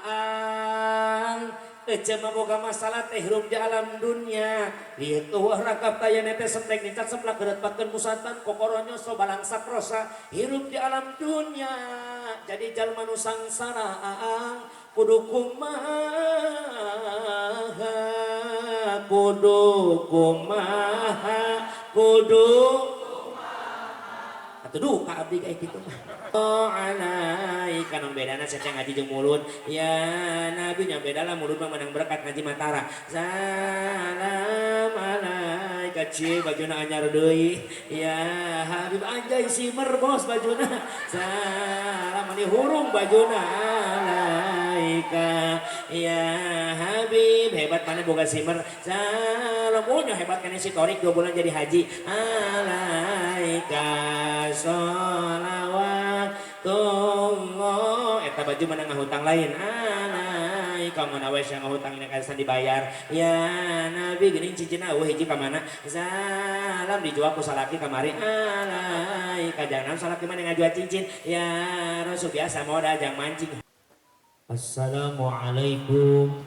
Aang Ece mah boga masalah teh hirup di alam dunia lihat eueuh ragap tayana teh semplek nincak semplak geretpakeun musatan kokoronyo so balangsak rosa hirup di alam dunia jadi jalma nu sangsara aang kudu kumaha kudu kumaha kudu atuh duka abdi kayak gitu mah. Oh alaika nu bedana saca ngaji jeung mulut ya nabi nya beda lah mulut mah menang berkat ngaji matara. Salam alaika cie bajuna anyar deui ya Habib anjay simer bos bajuna salam mani hurung bajuna alaika ya Habib hebat mana boga simer salam oh nya hebat kana si Torik 2 bulan jadi haji alaika sholawatullah eta baju mana ngahutang lain alaika mun we sia ngahutang ini kasan dibayar ya nabi geuning cincinna eueuh hiji ka mana salam dijual ku salaki kamari alaika jangan salaki mana ngajual cincin ya rasul biasa modal jang mancing. Assalamualaikum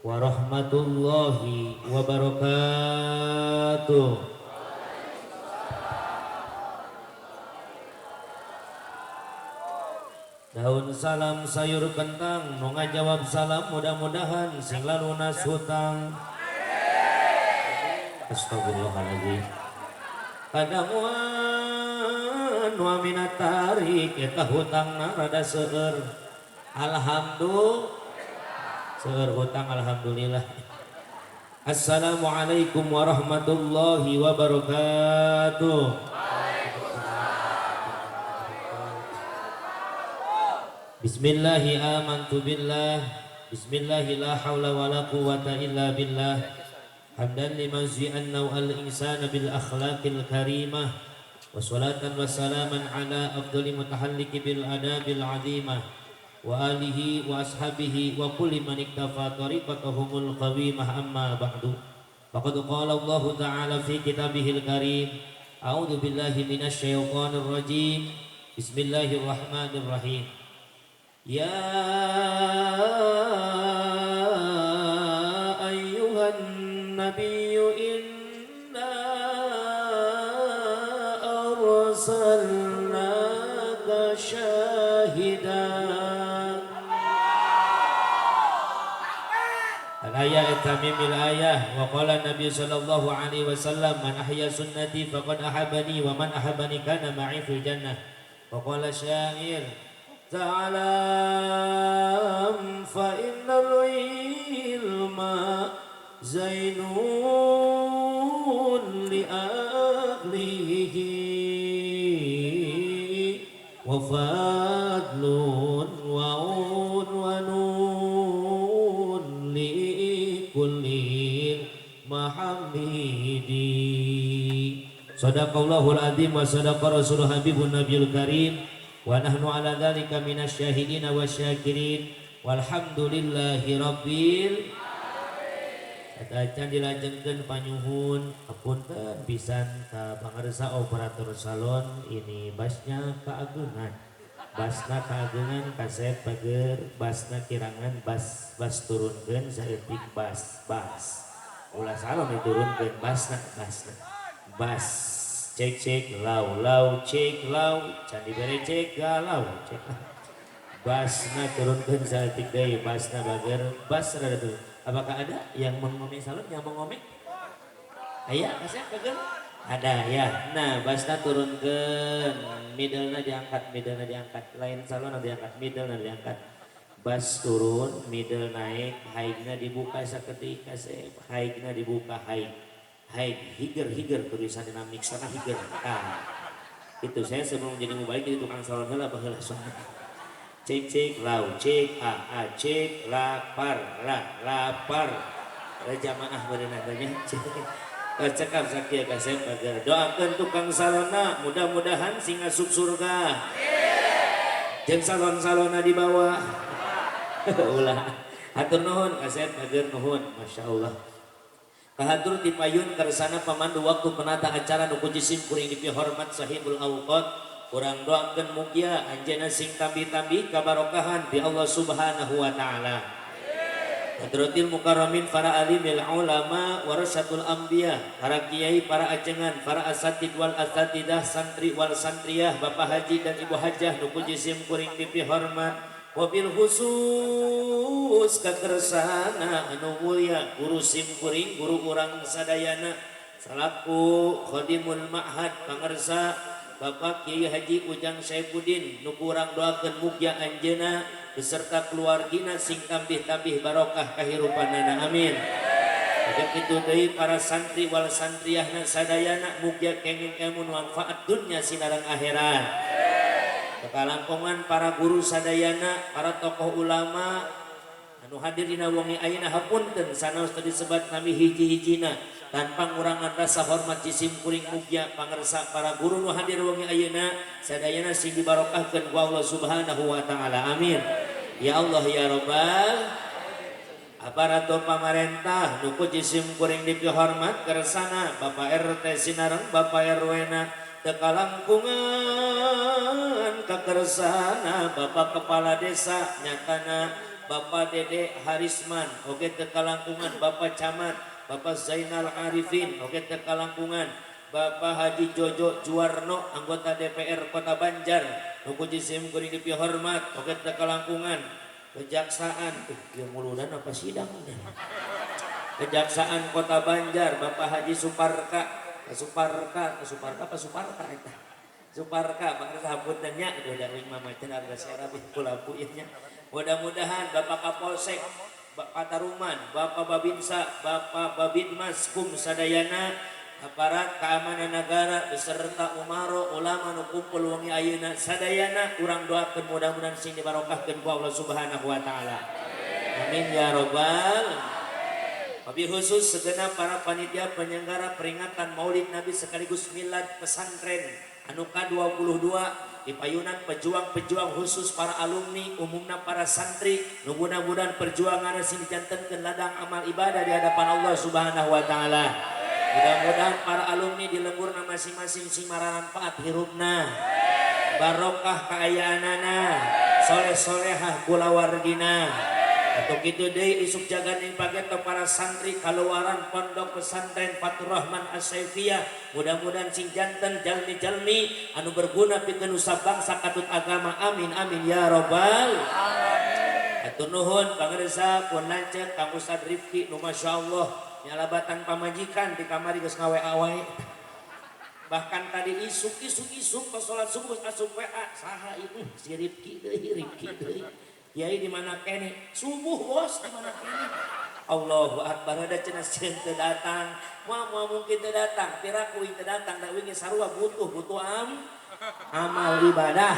warahmatullahi wabarakatuh. Daun salam sayur kentang nu ngajawab salam mudah-mudahan sing lalunas hutang. Astagfirullahaladzim. Kadamuan wa minat tarik eta hutangna rada seueur. Alhamdulillah. Seueur hutang alhamdulillah. Assalamualaikum warahmatullahi wabarakatuh. Bismillahi amantu billah. Bismillahi la hawla wa la quwata illa billah. Hamdan liman zi'anna al insana bil akhlaqil karimah. Wa salatan wa salaman ala afdali mutahalliki bil adabil azimah. Wa alihi wa ashabihi wa kulli man iktafa tariqatahumul qawimah amma ba'du. Faqad qala Allahu ta'ala fi kitabihil karim. A'udzu billahi minasy syaithanir rajim. Bismillahirrahmanirrahim. Ya ayyuhan nabiyyu inna arsalnaka syahidan. Al-ayah tamimil ayah wa qala nabi sallallahu alaihi wasallam man ahya sunnati faqad ahabbani wa man ahabbani kana ma'i fil jannah. Wa qala syair ta'alam fa innal ilma zainun li ahlihi wa fadlun wa unwanun li kulli mahamidi. Sadaqallahul azim wa sadaqa rasulul habibun nabiyul karim. Wa nahnu ala dzalika minasyahidina wasyakirin walhamdulillahi rabbil alamin. Acan dilajengkeun panyuhun apunten pisan ka pangarsa operator salon ini basnya kaagungan basna kaagungan kasep bager basna kirangan bas bas turunkeun saeutik bas bas ulah salon diturunkeun basna basna bas cek cek lau lau cek lau candi bere cek galau cek basna turunkeun saeutik deui basna bager bas rada turun. Apakah ada yang mengomeng salon yang mengomeng? Aya kasih bager ada ya. Nah basna turunkeun middlena diangkat lain salon diangkat middlena diangkat bas turun middle naik high-na dibuka sakedik kasep high-na dibuka high high higer higer tulisan dinamik sana higer. Nah, itu saya sebelum jadi mubalik jadi tukang salon heula baheula soalnya. Cek cek lau cek a a cek lapar la lapar jamaah beuneuh tanya cek cekap sakieu kasep agar doakeun tukang salonna mudah-mudahan sing asup surga. Jeung salon-salonna di bawah. Ulah hatur nuhun kasep agar nuhun masyaallah. Kahatur tipayun kersana pamandu waktu penata acara nu ku jisim kuring dipihormat sahibul awqat Urang doakeun mugia anjeunna sing tambih-tambih kabarokahan di Allah Subhanahu wa taala. Hadratil mukarramin para alimil ulama warasatul anbiya, para kiai, para ajengan, para asatid wal asatidah, santri wal santriyah, bapak haji dan ibu hajah nu ku jisim kuring dipihormat. Wabil khusus kakersana anu mulia guru sim kuring, guru urang sadayana salaku khadimul ma'had pangersa Bapak Kiai Haji Ujang Saifuddin nu kurang doakeun mugia anjeunna beserta keluargina sing tambih-tambih barokah kahirupanana, amin. Oke kitu deui para santri wal santriyahna sadayana mugia kenging ilmu manfaat dunya sinareng akhirat. Kekalangkungan para guru sadayana, para tokoh ulama anu hadir dina wengi ayeuna, hapunten sanaos teu disebat nami hiji-hijina, tanpa ngurangan rasa hormat jisim kuring mugia pangersa para guru nu hadir wengi ayeuna sadayana sing dibarokahkeun ku Allah Subhanahu wa taala, amin ya Allah ya Rabbal. Aparatur pamarentah nu ku jisim kuring dipihormat, kersana Bapak RT sinareng Bapak RW na, teu kalangkungan kakersana Bapak Kepala Desa nyatana Bapak Dede Harisman, oge teu kalangkungan Bapak Camat Bapak Zainal Arifin, oge teu kalangkungan Bapak Haji Jojo Juwarno anggota DPR Kota Banjar nu ku jisim kuring dipihormat, oge teu kalangkungan Kejaksaan, ieu muludan apa sidang? Kejaksaan Kota Banjar Bapak Haji Suparka, Suparka, Suparka apa Suparka eta? Suparka, bangsa hapunten nya, udah uing mah macan harga serap kulapu ieu nya. Mudah-mudahan Bapak Kapolsek Bapak Taruman, Bapak Babinsa, Bapak Babinmas kum sadayana aparat keamanan negara beserta umaro ulama nu kumpul wengi ayeuna sadayana urang doakeun mudah-mudahan sing dibarokahkeun ku Allah Subhanahu wa taala. Amin ya robbal. Wabil khusus segenap para panitia penyelenggara peringatan Maulid Nabi sekaligus Milad Pesantren anu ka-22 di payunan pejuang-pejuang khusus para alumni umumna para santri nu mudah-mudahan perjuangan sing dijantenkeun ladang amal ibadah di hadapan Allah Subhanahu wa taala. Mudah-mudahan para alumni di lemburna masing-masing sing maranfaat hirupna, barokah kaayaanana, soleh-solehah kulawargina. Atau kitu deui isuk jagan pageto para santri kaluaran Pondok Pesantren Fathur Rahman As-Saifiyah mudah-mudahan sing janten jalmi-jalmi anu berguna pikeun nusa bangsa katut agama, amin amin ya robbal alamin. Hatur nuhun pangersa pun lanceuk Kang Ustad Rifki nu masyaallah nyalabatan pamajikan di kamari geus ngawa wae. Bahkan tadi isuk isuk isuk pas sholat subuh asup WA saha ieu, si Rifki deui, Rifki deui. Kiai di mana kene? Subuh bos di mana kene? Allahu Akbar, ada cenah sieun teu datang. Moal moal mungkin teu datang, piraku teu datang da wingi sarua butuh butuh amal ibadah.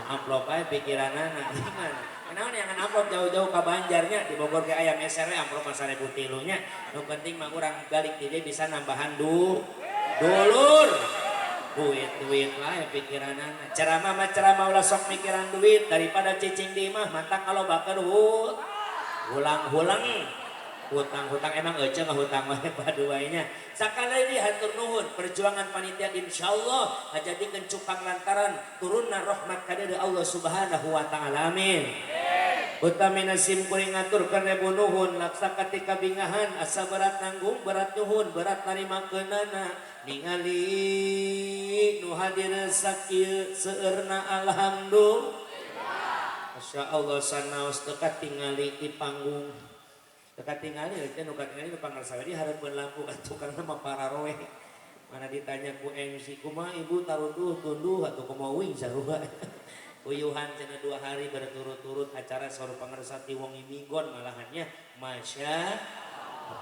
Amplop aja pikiranana gimana? Kenaon yang amplop jauh-jauh ke Banjarnya di Bogor ke ayam SR amplop mah 1000 tilu nya. Nu penting mah urang balik di dia bisa nambahan dulur. Duit duit lah ya pikiranana. Ceramah mah ceramah ulah sok mikiran duit daripada cicing di imah mantap kalau bakal hulang-hulang hutang-hutang emang ece ngahutang wae paduainya. Sakali deui hatur nuhun perjuangan panitia insyaallah ngajadikeun cukang lantaran turunna rahmat ka Allah Subhanahu wa taala, amin. Utamina sim kuring ngaturkeun ribu nuhun laksa katika bingahan asa berat nanggung berat nuhun berat narimakeunana ningali nu hadir sakieu seueurna, alhamdulillah. Masya Allah sanaos teu katingali di panggung, teu katingali teh nu katingali nu pangarsa di hareupeun lampu atuh karena mah pararoe. Mana ditanya ku MC, kumaha ibu tarunduh tunduh atau kumaha uing sarua uyuhan cenah 2 hari berturut-turut acara saur pangarsa ti wengi minggon malahannya. Masya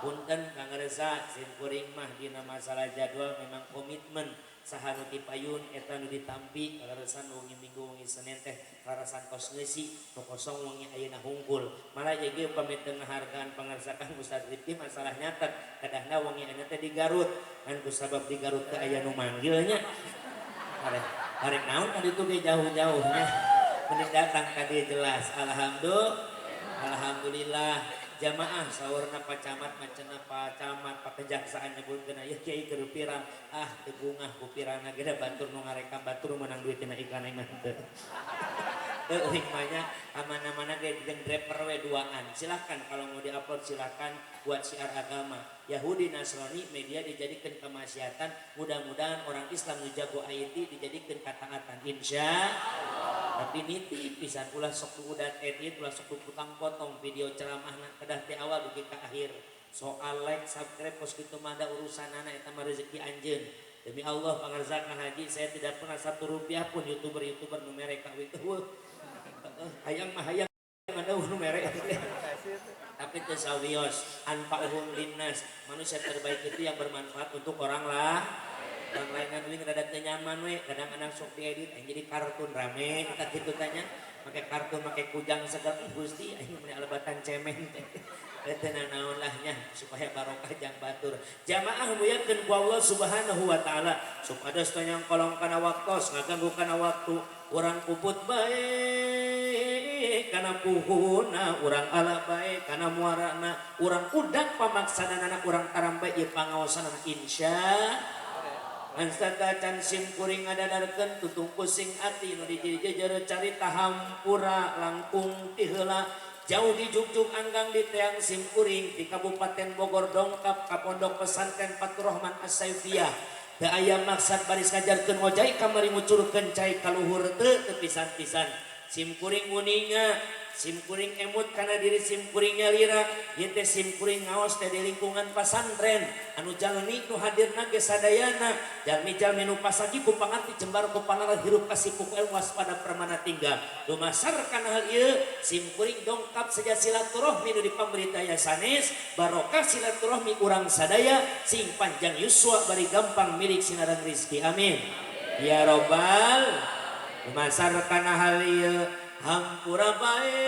punten pangarsa sim kuring mah dina masalah jadwal memang komitmen saha nu dipayun eta nu ditampi. Kaleresan wengi Minggu wengi Senin teh kaleresan tos ngeusi nu kosong wengi ayeuna hungkul malah ge pamit teu ngahargaan pangarsa Kang Ustaz Rifki masalah nyatet kadahna wengi ayeuna teh di Garut kan ku sabab di Garut teh aya nu manggilnya arek arek naon kan itu ge jauh-jauhnya mending datang ka dieu jelas. Alhamdulillah, alhamdulillah. Jamaah saurna Pak Camat macana Pak Camat Pak Kejaksaan nyebutkeun ieu kiai keur viral. Ah teu bungah ku viralna ge da batur nu ngarekam batur meunang duit tina iklan mah teu. Teu hikmahnya mana-mana ge jeung driver we duaan. Silahkan kalau mau diupload, silahkan buat syiar agama. Yahudi Nasrani media dijadikan kemaksiatan, mudah-mudahan orang Islam nu jago IT dijadikan kataatan, insya Allah. Tapi nitip pisan, ulah sok udah edit, ulah sok tukang potong video ceramahna, kedah ti awal dugi ka akhir. Soal like, subscribe kos kitu mah da urusanana, eta mah rezeki anjeun. Demi Allah pangersa Kang Haji, saya tidak pernah Rp1 pun youtuber-youtuber nu mere ka euweuh. Hayang mah hayang ada nu mere. Tapi teu sawios, anfa'uhum linnas, manusia terbaik itu yang bermanfaat untuk orang lah. Orang lain kan uing rada teu nyaman we, kadang-kadang sok diedit aing jadi kartun rame kita kitu tanya. Make kartun, make kujang segala, Gusti aing meni alebatan cemen teh. Teu naon lah nya supaya barokah jang batur. Jamaah muliakeun ku Allah Subhanahu wa taala, supados teu nyangkolong kana waktos, ngaganggu kana waktu, urang puput bae kana puhuna, urang ala bae kana muarana, urang udak pamaksadanana, urang tarambe ieu pangaosanana, insya Anstata can sim kuring ngadadarkeun tutungku sing ati nu dijejer carita hampura langkung ti heula jauh di jugjug anggang di teang sim kuring di Kabupaten Bogor dongkap ka Pondok Pesantren Fathurrahman As-Saifiyah. Teu aya maksad baris ngajarkeun ngojai kamari ngucurkeun cai kaluhur, teu teu pisan-pisan. Sim kuring uninga, sim kuring emut kana diri sim kuring nyalira ieu teh. Sim kuring ngaos teh di lingkungan pasantren anu jalmi nu hadirna ge sadayana jalmi-jalmi nu pasagi ku pangarti, jembar ku panalar, hirup kasih ku ilmu, waspada permana tinggal. Dumasar kana hal ieu sim kuring dongkap seja silaturahmi nu dipamritaya sanes barokah silaturahmi urang sadaya sing panjang yuswa bari gampang milik sinaran rizki, amin ya robbal. Dumasar kana hal ieu hampura bae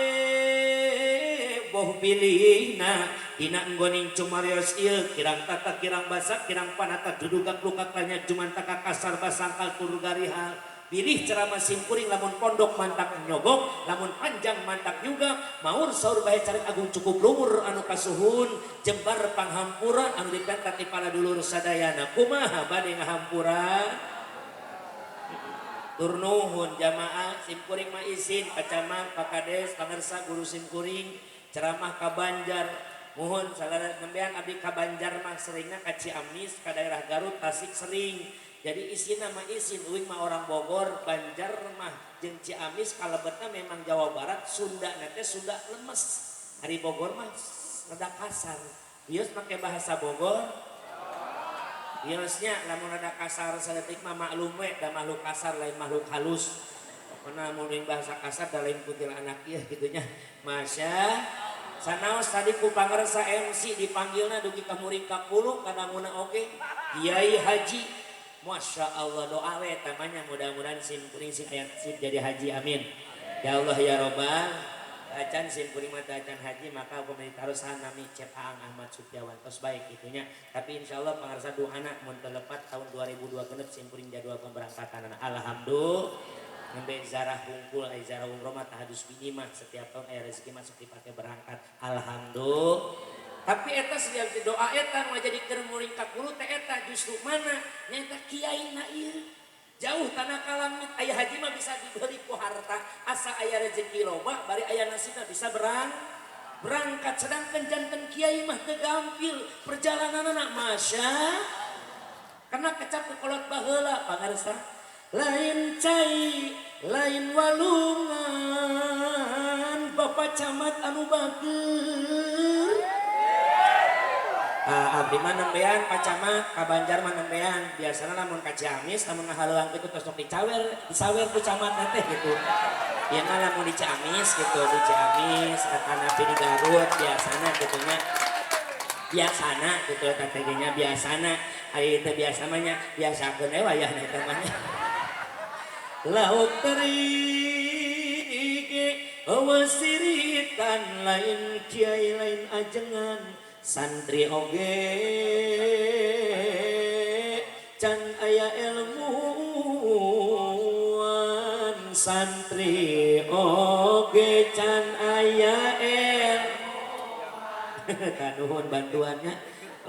boh pilihna dina enggoning cumarios ieu kirang tata kirang basa kirang panata dudugak lukak lanya jumantaka kasar basangkal tur garihal. Pilih ceramah simkuring lamun pondok mantak nyogok, lamun panjang mantak juga maur saur bae cari agung cukup lumur anu kasuhun jembar panghampura anu dipenta ti para dulur sadayana. Kumaha bade ngahampura? Tur nuhun jamaah, simkuring mah izin ka camat, Pak Kades, pangersa guru simkuring ceramah ka Banjar. Mohon salah nembean abdi ka Banjar mah seringna ka Ciamis, ka daerah Garut, Tasik sering. Jadi isin mah isin uing mah orang Bogor, Banjar mah jeung Ciamis kalebetna memang Jawa Barat, Sunda teh Sunda lemes. Hari Bogor mah rada kasar. Bios make bahasa Bogor. Biosnya lamun rada kasar saeutik mah maklum we, da makhluk kasar lain makhluk halus. Pokona mun uing bahasa kasar da lain kuntilanak ieu kitu nya. Masya sanaos tadi ku pangersa MC dipanggilna dugi ka muring ka puluh kadanguna oge Kiai Haji. Masya Allah, doa we tamanya mudah-mudahan sim kuring sing aya sip jadi haji, amin ya Allah ya robbal. Acan sim kuring mah acan haji, maka pemerintah harus nami Cep Aang Ahmad Sutiawan tos baik itunya. Tapi insya Allah pangarsa doana mun telepat tahun 2002 genep sim kuring jadwal pemberangkatan. Alhamdulillah nembe zarah hungkul ai zarah umroh mah tahadus bini mah setiap tahun aya rezeki masuk dipakai berangkat, alhamdulillah. Tapi eta sejak doa eta nu jadi keur muring ka kulu teh eta justru mana nyaeta kiai na ieu jauh tanah kalangit. Aya haji mah bisa dibeli ku harta, asa aya rezeki loba bari aya nasibna bisa berangkat, sedangkan janten kiai mah teu gampil perjalananna. Masya karena kecap ku kolot baheula pangarsa lain cai lain walungan Bapak Camat anu bager. Ah, abdi mah nembean Pak Camat ka Banjar mah nembean. Biasana lamun ka Ciamis lamun ngahaleuang kitu tos sok dicawer disawer ku camat teh gitu. Ieu mah lamun di Ciamis gitu, di Ciamis atanapi di Garut biasana gitu nya, biasana gitu eta teh nya, biasana. Ari teu biasa mah nya biasakeun we wayahna eta mah nya. Lauk teri eueuh siritan lain kiai lain ajengan santri oge can aya ilmuwan, santri oge can aya ilmu. Nuhun bantuannya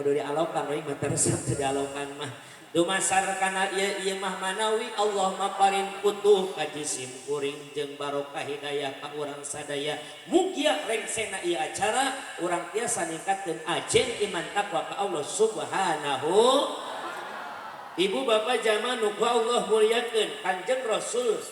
udah dialokan we mah teresep teu dialokan mah. Dumasar kana ieu ieu mah manawi Allah maparin putuh ka jisim kuring jeung barokah hidayah ka urang sadaya. Mugia rengsena ieu acara urang tiasa ningkatkeun ajen iman takwa ka Allah Subhanahu. Ibu bapak jamaah nu ku Allah muliakeun, Kanjeng Rasul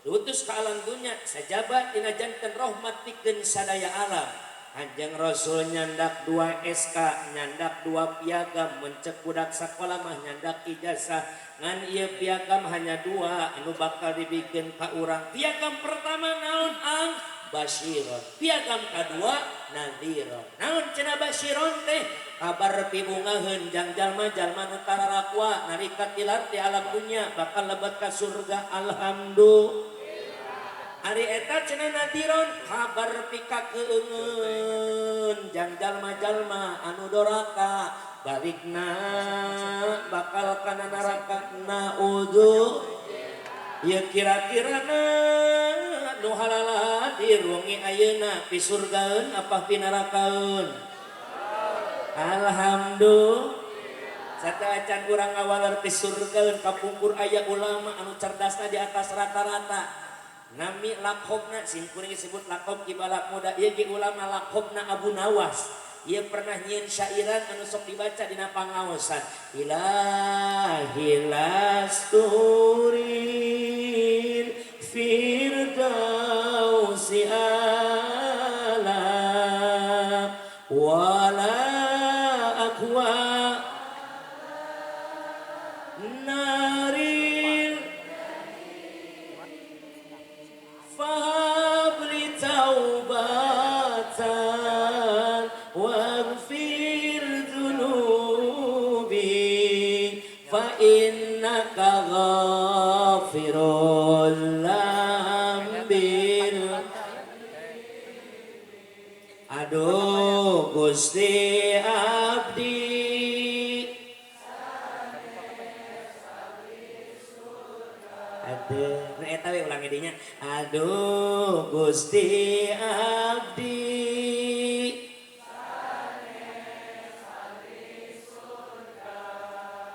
diutus ka alam dunya sajaba tina janten rahmat pikeun sadaya alam. Kanjeng Rasul nyandak 2 SK, nyandak 2 piagam, mencek budak sakola mah nyandak ijazah. Ngan ieu piagam hanya 2 anu bakal dibikin ka urang. Piagam pertama naon ang? Basyiron. Piagam kadua nadhiron. Naon cenah basyiron teh? Kabar pibungaheun jang jalma-jalma nu tararakwa nalika tilar ti alam dunya bakal lebet ka surga. Alhamdulillah. Ari eta cenah nadhiron kabar pikakeungeun jang jalma-jalma anu doraka balikna bakal kana neraka. Naudzu. Ya kira-kira na nu halaladir wengi ayeuna pi surgaeun apa pi nerakaeun? Alhamdulillah. Sateuacan urang ngawaler pi surgaeun kapungkur aya ulama anu cerdasna di atas rata-rata. Nami lakobna simkuring disebut lakob ki balak muda ieu ge ulama lakobna Abu Nawas. Ieu pernah nyieun syairan anu sok dibaca dina pangaosan. Ilahi lasturil firdausi ala wala aqwa naril fahabli taubatan waghfir dzunubi fa innaka ghafirul lambil. Aduh Gusti abdi aduh nah eta we ulang dinya. Aduh Gusti abdi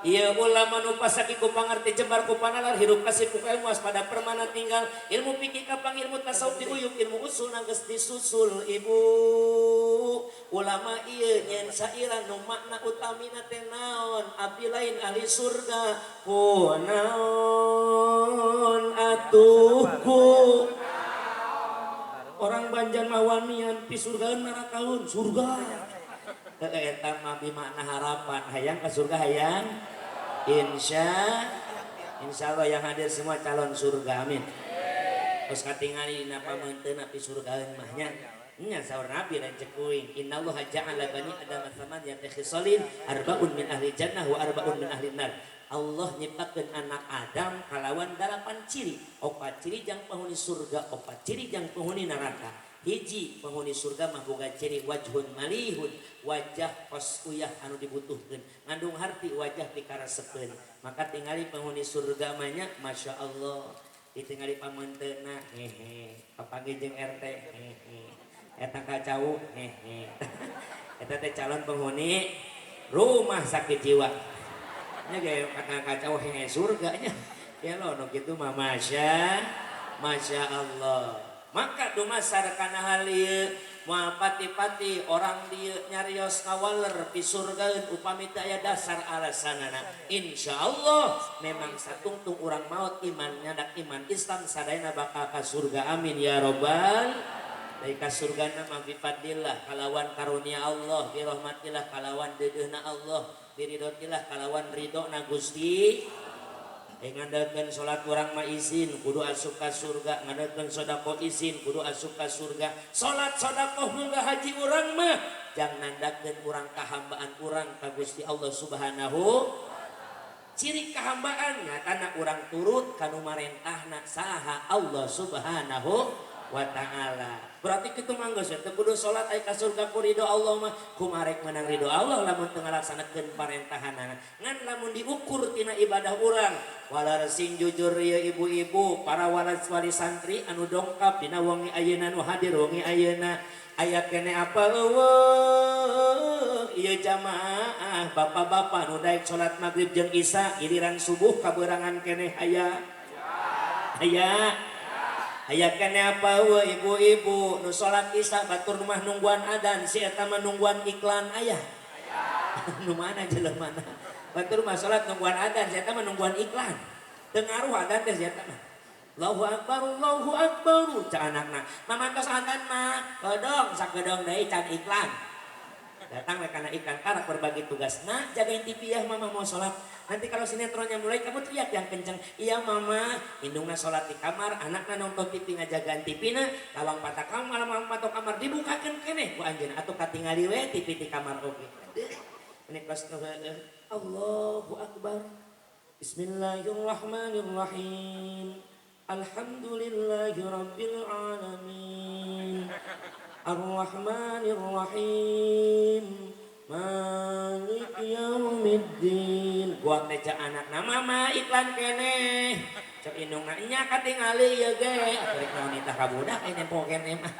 ieu ulama nu pasaki ku pangarti jembar ku panalar hirup kasih ku ilmu waspada permana tinggal ilmu fikih kapang ilmu tasawuf diuyuk ilmu usul nanggeus disusul ibu ulama ieu nyen sairan nu makna utamina teh naon abdi lain ahli surga ku naon atuh ku orang Banjar mah wanian pi surgaeun nerakaeun surga eta mah bimakna harapan hayang ka surga hayang insya Allah yang hadir semua calon surga amin. Terus katingali dina pameunteuna pi surgaeun mah nya nya saur Nabi lanceuk kuing innallaha ja'ala bani adama thamaniyata khisalin arbaun min ahli jannah wa arbaun min ahli nar. Allah nyiptakeun anak Adam kalawan 8 ciri, 4 ciri jang penghuni surga, 4 ciri jang penghuni neraka. Hiji penghuni surga mah boga ciri wajhun malihun, wajah kos uyah anu dibutuhkeun, ngandung harti wajah pikarasepeun. Maka tingali penghuni surga mah nya Masya Allah, ditingali pameunteuna hehe, papanggih jeung RT hehe, eta kacau hehe. Eta teh calon penghuni rumah sakit jiwa. Nya ge kata kacau hehe surga nya. Ya lo nu kitu mah Masya Allah. Maka dumasar kana hal ieu moal pati-pati orang dieu nyarios ngawaler pi surgaeun upami teu aya dasar alasanana. Insyaallah memang satungtung urang maot iman nyandak iman Islam sadayana bakal ka surga amin ya robbal. Dari ka surgana mah bi fadlillah kalawan karunia Allah, bi rahmatillah kalawan deudeuhna Allah, bi ridhotillah kalawan ridhona Gusti. Ngandalkeun salat urang mah izin kudu asup ka surga, ngandalkeun sedekah izin kudu asup ka surga. Salat sedekah munggah haji urang mah jang nandakeun urang kahambaan urang ka Gusti Allah Subhanahu. Ciri kahambaan nyatana urang turut ka nu marentahna saha Allah Subhanahu wa ta'ala. Berarti kitu mah geus teu kudu salat aya ka surga ku ridho Allah mah kumarek menang ridho Allah lamun teu ngalaksanakeun parentahanana. Ngan lamun diukur tina ibadah urang, walar sing jujur ieu ibu-ibu, para wali santri anu dongkap dina wengi ayeuna nu hadir wengi ayeuna. Aya kene apa eueuh ieu jamaah bapak-bapak nu daek salat maghrib jeung isya giliran subuh kaberangan keneh aya aya aya kene apa eueuh ibu-ibu nu salat isya batur mah nungguan adan si eta mah nungguan iklan aya nu mana jelema mana batur mah salat nungguan adan si eta mah nungguan iklan teu ngaruh adan teh si eta mah. Allahu akbar, Allahu akbar cak anakna. Mama tos adan mah kodong sakedong deui can iklan. Datang we kana iklan karak berbagi tugas. Nah, jagain TV ya mama mau sholat. Nanti kalau sinetronnya mulai kamu teriak yang kencang. Iya mama, indungna sholat di kamar, anakna nonton TV ngajagaan TV na, lawang patak kamar, lawang patok kamar dibukakeun keneh ku anjeunna atuh katingali we TV di kamar oge. Ini kelas Allahu akbar. Bismillahirrahmanirrahim. Alhamdulillahi rabbil alamin. Ar-Rahmanir Rahim. Maliki yaumiddin. Gua teh cak anakna mama iklan keneh. Cek indungna nya katingali ieu ge. Rek naon itah ka budak aya nempo keneh mah.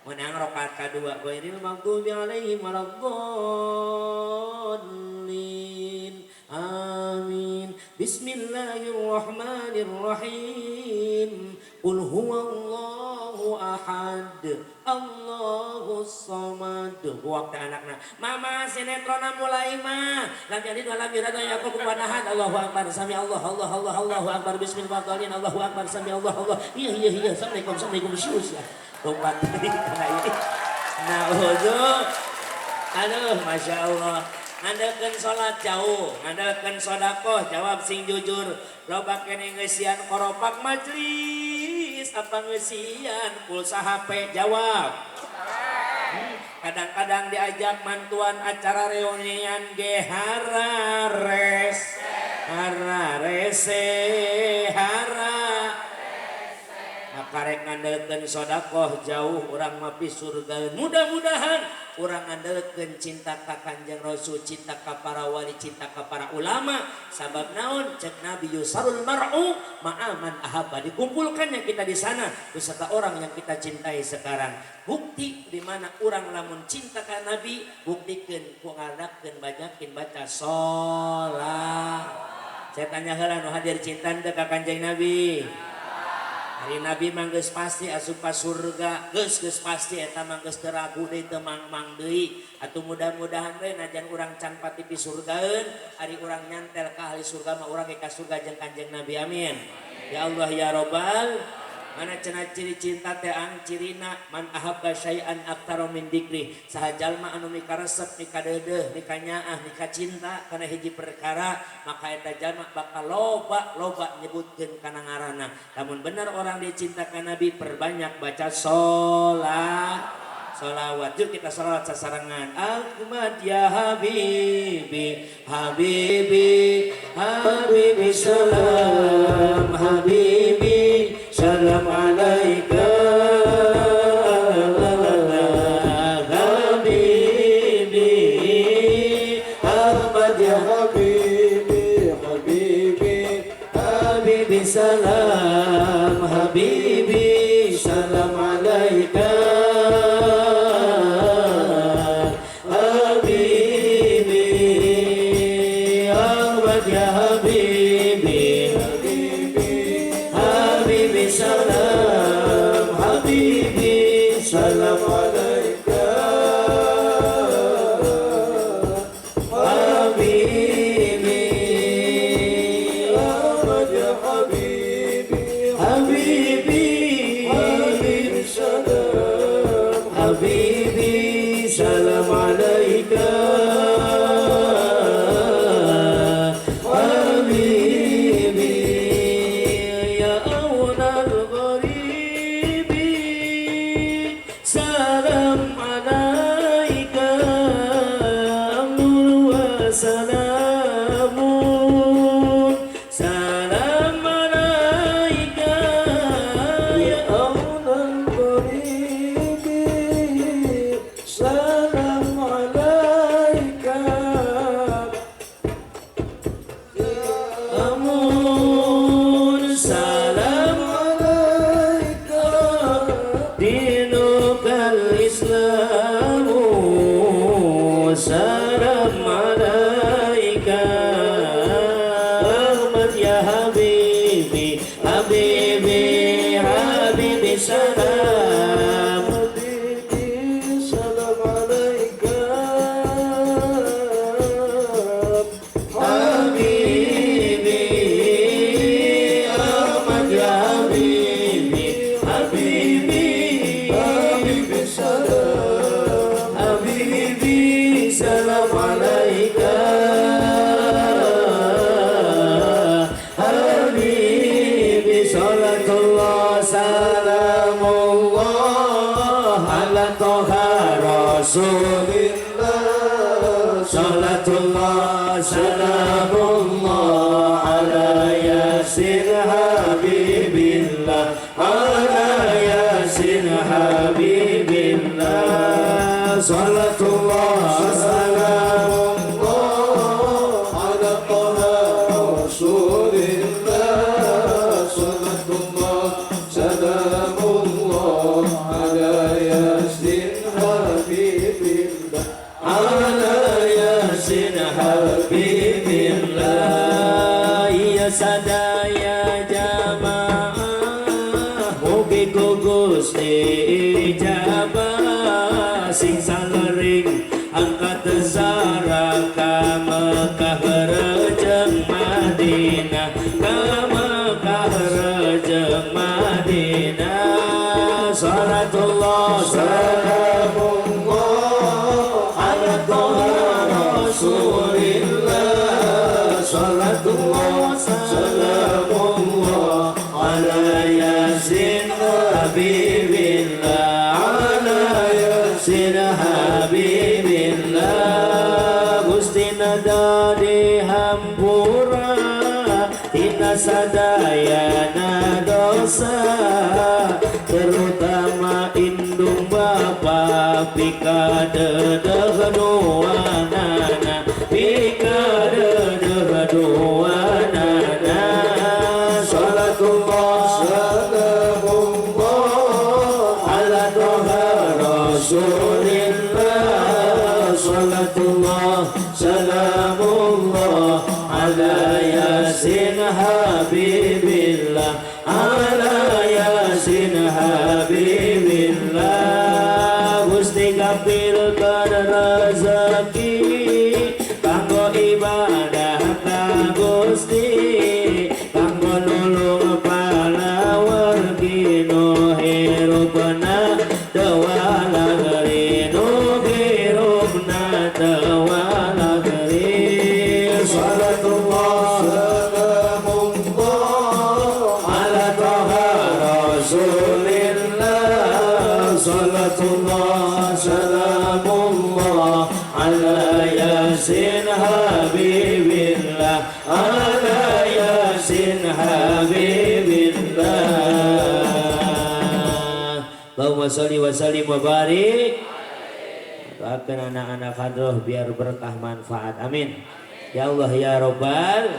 Menang rakaat kadua ghairil maghdubi alaihim waladdallin. Amin. Bismillahirrahmanirrahim. Qul huwallahu ahad. Allahus samad. Waktu anakna, mama sinetrona mulai mah. Lam yalid wa lam yulad wa lam yakul kufuwan ahad. Allahu akbar. Sami Allah Allah Allah Allahu akbar. Bismillahirrahmanirrahim. Allahu akbar. Sami Allah Allah. Iya iya iya. Assalamualaikum assalamualaikum. Sus ya. Lompat deui kana ieu. Naudzu. Aduh, masya Allah. Ngandalkeun salat jauh, ngandalkeun sodakoh, jawab sing jujur. Loba keneh ngeusian koropak majlis, apa ngeusian pulsa HP, jawab. Kadang-kadang diajak mantuan acara reunian ge harares, hararese, hara. Maka rek ngandalkeun sodakoh jauh urang mah pi surga. Mudah-mudahan urang ngandalkeun cinta ka Kanjeng Rasul, cinta ka para wali, cinta ka para ulama. Sabab naon cek Nabi yusarul mar'u ma'aman ahabba. Dikumpulkannya kita di sana beserta orang yang kita cintai sekarang. Bukti di mana urang lamun cinta ka Nabi, buktikeun ku ngadakeun banyakin baca sholat. Saya tanya heula nu hadir cinta teu ka Kanjeng Nabi? Hari Nabi mah geus pasti asup ka surga, geus geus pasti eta mah geus teu ragu deui teu mang-mang deui. Atuh mudah-mudahan we najan urang can pati pi surgaeun, ari urang nyantel ka ahli surga mah urang ge ka surga jeung Kanjeng Nabi, amin. Ya Allah ya Robbal. Mana cenah ciri cinta teh ang cirina man ahabba syai'an aktsara min dzikri. Saha jalma anu mikaresep, mikadeudeuh, mikanyaah, mikacinta kana hiji perkara, maka eta jalma bakal loba-loba nyebutkeun kana ngaranna. Lamun bener orang dicinta ka Nabi, perbanyak baca sholat. Sholawat. Yuk kita sholawat sasarengan. Ahmad ya Habibi, Habibi, Habibi salam, Habibi salam alaika. Habibi, Ahmad ya Habibi, Habibi, Habibi salam, Habibi salam alaika. Habibi, Ahmad ya Habibi, Habibi, Habibi salam, Habibi salam alaika. Habibi, Ahmad ya Habibi, Habibi, Habibi salam, Habibi salam alaika. Habibi ya awnal gharibi salam alaika. Amr wa salamun salam alaika ya awnal gharibi salam alaika. Rasulillah. Salatullah salamullah ala Yasin Habibillah, ala Yasin Habibillah. Salatullah salamullah ala Taha Rasulillah. Salatullah salamullah ala Yasin Habibillah, ala Yasin Habibillah. Ya sadaya jamaah mugi ku Gusti ijabah, sing salering angkat zara ka Mekah rejeng Madinah, ka Mekah rejeng Madinah. Salatullah salamullah ala Taha Rasulillah. Salatullah salamullah ala Yasin Habibillah, ala Yasin Habibillah. Gusti nada dihampura tina sadayana dosa, terutama indung bapa pika dedeh nuanana, pika dedeh nuanana. Salatullah salamullah ala Taha Rasulillah. Salatullah salamullah ala Yasin Habibillah, ala Yasin Habibillah. Gusti kapil rezeki kanggo ibadah ka Gusti, kanggo nulung palawargi nu hirupna teu walagri, nu hirupna teu walagri. Salatullah salamullah ala Taha Rasulillah. Salatullah salamullah ala Yasin Habibillah, ala Yasin Habibillah. Allahumma sholli wa sallim wa barik. Doakan anak-anak hadroh biar berkah manfaat. Amin. Ya Allah ya Rabbal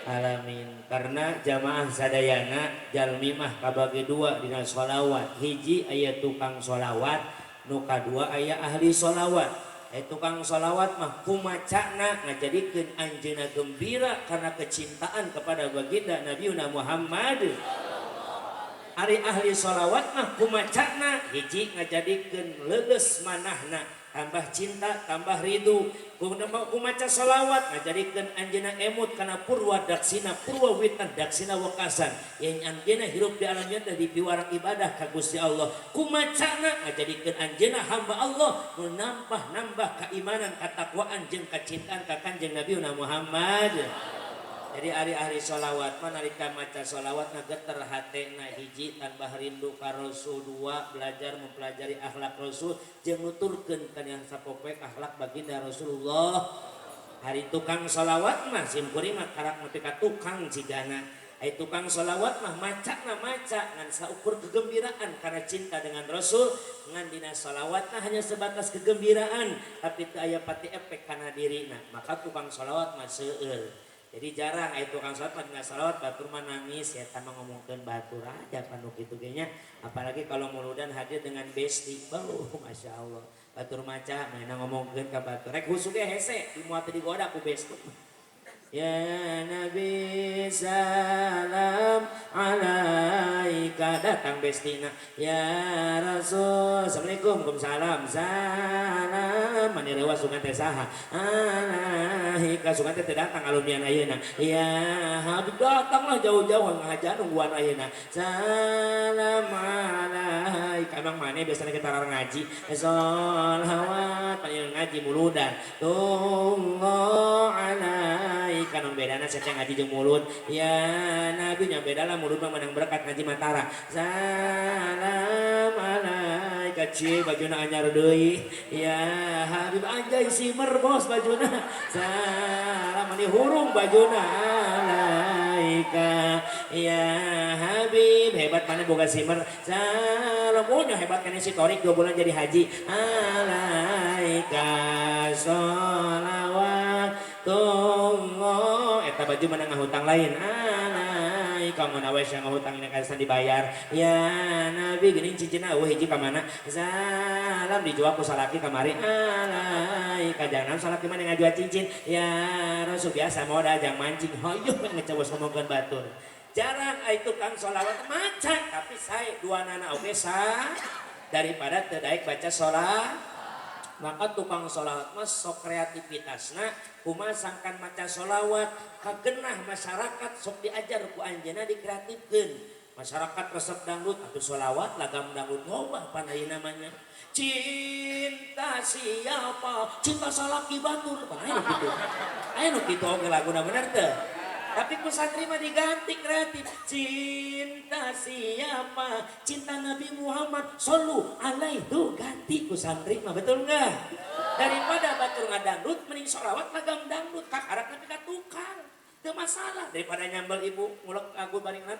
Alamin. Karena jamaah sadayana jalmi mah kabagi dua dina sholawat. Hiji aya tukang sholawat, nu kadua aya ahli sholawat. Tukang sholawat mah kumacana ngajadikeun anjeunna gembira karena kecintaan kepada baginda Nabiuna Muhammad. Ari ahli sholawat mah kumacana hiji ngajadikeun leuleus manahna, tambah cinta tambah ridho. Kumaca sholawat ngajadikeun anjeunna emut kana purwa daksina purwa witan daksina wekasan, yang anjeunna hirup di alam nyata di piwarang ibadah ka Gusti Allah. Kumacana ngajadikeun anjeunna hamba Allah nu nambah-nambah keimanan katakwaan jeung kacintaan ka Kanjeng Nabi Muhammad. Jadi ari-ari sholawat mah nalika maca sholawat ngageter hatena, hiji tambah rindu ka Rasul, dua belajar mempelajari akhlak Rasul jeung nuturkeun kana sapopoe akhlak baginda Rasulullah. Hari tukang sholawat mah simkuring mah karak nepi ka tukang cigana. Ari tukang sholawat mah macana maca ngan saukur kegembiraan karena cinta dengan Rasul, ngan dina sholawatna hanya sebatas kegembiraan tapi teu aya pati efek kana dirina. Maka tukang sholawat mah seueur. Jadi jarang aya tukang sholawat mah dina sholawat batur mah nangis ya, tambah ngomongkeun batur aja panu kitu ge nya. Apalagi kalau muludan hadir dengan besti, bau Masya Allah. Batur maca mainna ngomongkeun ka batur. Rek husuk ge hese dimuat digoda ku besti. Ya Nabi salam alaika, datang bestina. Ya Rasul assalamualaikum, waalaikumsalam, salam mani rewas sugan teh saha alaika, sugan teh datang alumnian ayeuna. Ya Habib datanglah jauh-jauh ngahaja nungguan ayeuna. Salam alaika, emang mana biasanya kita ngaji sholawat panjang ngaji muludan tullah alaika kan bedana saya ngaji jeung mulut. Ya Nabi nya bedana mulut mah menang berkat ngaji matara. Salam alaika eta cie bajuna anyar deui. Ya Habib anjay simer bos bajuna. Salam mani hurung bajuna alaika. Ya Habib hebat mana boga simer. Salam oh hebat kan si Torik 2 bulan jadi haji. Alaika sholawat tunggu eta baju mana ngahutang lain. Alaika mun awe sia ngahutang ini kasan dibayar. Ya Nabi geuning cincinna eueuh hiji ka mana. Salam dijual ku salaki kamari. Alaika jangan salaki mana ngajual cincin. Ya Rasul biasa modal jang mancing hoyong ngecewos ngomongkeun batur. Jarang ai tukang sholawat maca tapi sae dua nana oge sa daripada teu daek baca sholawat. Maka tukang sholawat mah sok kreativitasna kumaha sangkan maca sholawat kagenah masyarakat sok diajar ku anjeunna dikreatifkeun. Masyarakat resep dangdut atuh sholawat lagam dangdut loba pan ayeuna namanya. Cinta siapa? Cinta salaki batur. Pan aya nu kitu. Aya nu kitu oge laguna bener teu? Tapi ku santri mah diganti kreatif. Cinta siapa? Cinta Nabi Muhammad sallu alaihi tuh ganti ku santri mah betul enggak? Daripada batur ngadangdut mending sholawat lagam dangdut kakarak nepi ka tukang. Teu masalah daripada nyambel ibu ngulek lagu barengan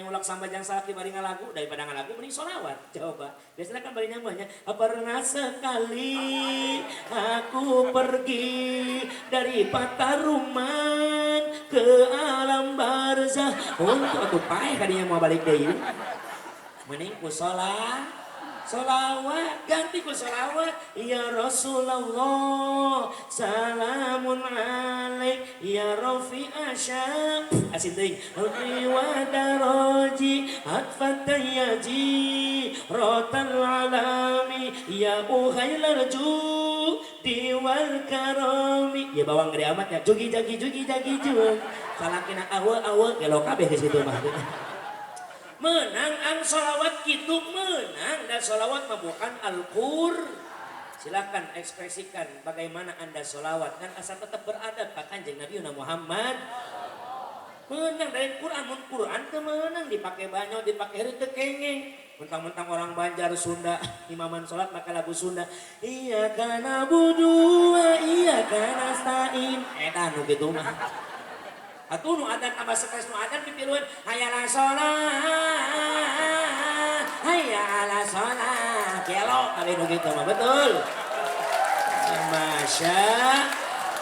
ngulek sambal jang salaki bari ngalagu daripada ngalagu mending sholawat. Coba. Biasanya kan bari nyambelnya pernah sekali aku pergi dari Pataruman ke alam barzah untuk aku paeh kadinya mau balik deui. Mending ku sholawat ganti ku sholawat ya Rasulullah salamun alaik ya Rafi asyaq asin teuing wa daraji atfatayaji rotal alami ya uhailal judi wal karami ya bawang gede amat ya jugi jagi jugi jagi jug salakina awe awe gelo kabeh di situ mah. Menang ang sholawat gitu menang dan sholawat mah bukan Al-Qur. Silakan ekspresikan bagaimana anda sholawat kan asal tetap beradab Pak Kanjeng Nabi Muhammad. Menang dari Quran, mun Quran teu meunang dipake banyo dipake teu kengeng. Mentang-mentang orang Banjar Sunda imaman sholat maka lagu Sunda. Iya kana budu wa iya kana stain. Eta nu kitu mah. Atuh nu adan tambah stres nu adan pipiluan hayya ala sholat hayya ala sholat gelo kali nu kitu mah betul.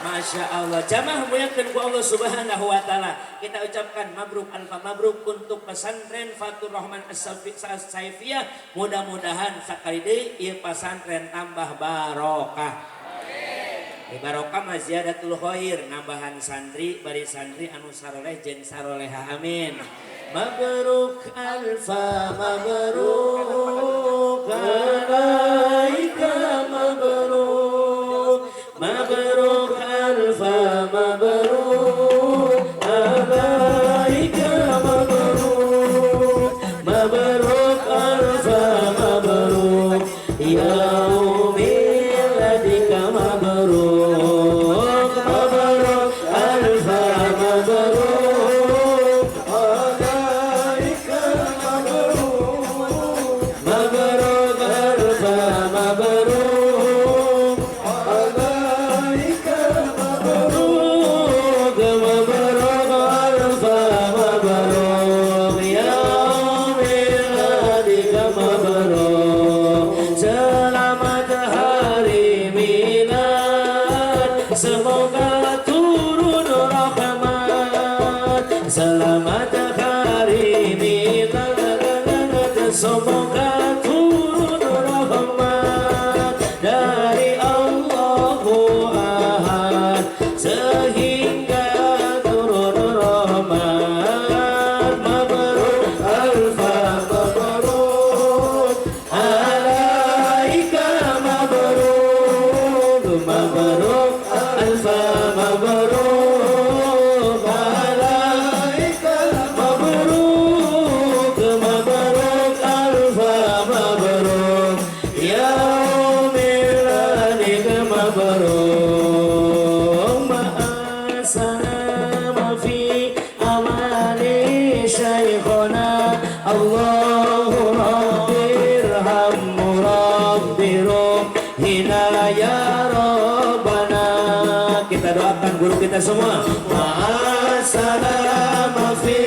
Masya Allah jamaah muliakeun ku Allah Subhanahu wa taala. Kita ucapkan mabruk alfa mabruk untuk pesantren Fathur Rahman As-Saifiyah. Mudah-mudahan sakali deui ieu pesantren tambah barokah. Barokah mah ziyadatul khair, nambahan santri bari santri anu saroleh jeung saroleha amin. Mabruk alfa mabruk alaika mabruk mabruk alfa mabruk alaika mabruk mabruk alfa mabruk ya mabruk mabruk alfa mabruk alaika mabruk mabruk alfa mabruk alaika mabruk mabruk alfa mabruk ya miladika mabruk. Selamat hari milad, semoga turun rahmat. Selamat hari milad, semoga turun rahmat dari Allahu Ahad sehingga turun rahmat. Mabruk alfa mabruk alaika mabruk mabruk alfa mabruk alaika mabruk mabruk alfa mabruk ya miladika mabruk. Ma'assalama fi amali syaikhona Allahu rabbirham murad. ya Rabbana. Kita doakan guru kita semua. Ma'assalama fi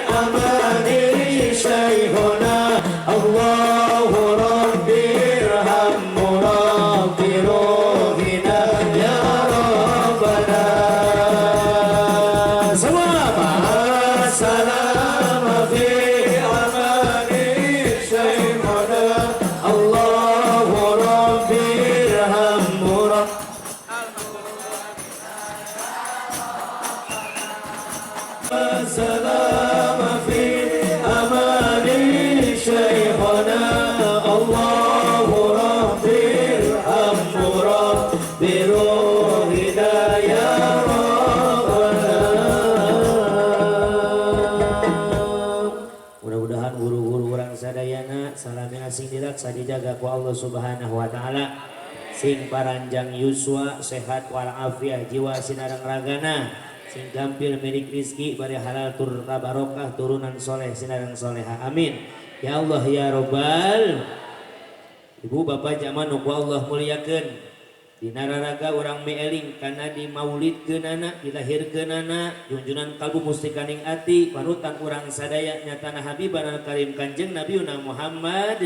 amani syaikhuna. Allahu Rabbi irham murabbi ruhina ya Rabbana. Semua ma'assalama fi amani syaikhuna. Allahu Rabbi irham murabbi. سلام في أمان شيخنا. الله ربي ارحم ربي روحنا يا ربنا. Mudah-mudahan guru-guru urang sadayana salami asing dilaksa dijaga ku Allah Subhanahu wa taala. Sing paranjang yuswa sehat walafiat jiwa sinareng ragana. Sing gampil milik rizki bari halal tur barokah turunan soleh sinareng soleha. Amin. Ya Allah ya Robbal. Ibu bapak zaman nu ku Allah muliakeun. Dina raraga urang mieling kana dimaulidkeunana, dilahirkeunana, junjunan kalbu mustikaning ati, panutan urang sadaya nyatana Habibana Karim Kanjeng Nabiuna Muhammad.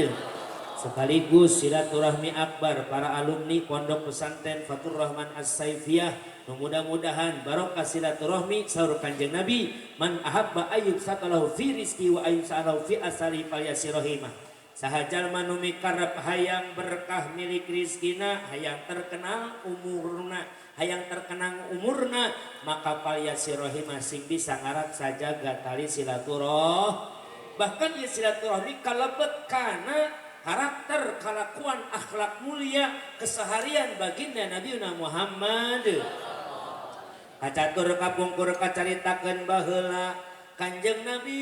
Sekaligus silaturahmi akbar para alumni Pondok Pesantren Fathur Rahman As-Saifiyah. Mudah-mudahan barokah silaturahmi saur Kanjeng Nabi, man ahabba ayyub satalahu fi rizki wa ayyub sa'alahu fi asari falyasir rahimah. Saha jalma nu mikarep hayang berkah milik rizkina, hayang terkenal umurna, hayang terkenang umurna, maka falyasir rahimah sing bisa ngarak sajaga tali silaturahmi. Bahkan ieu silaturahmi kalebet kana karakter, kalakuan, akhlak mulia keseharian baginda Nabi Muhammad. Kacatur kapungkur kacaritakeun baheula Kanjeng Nabi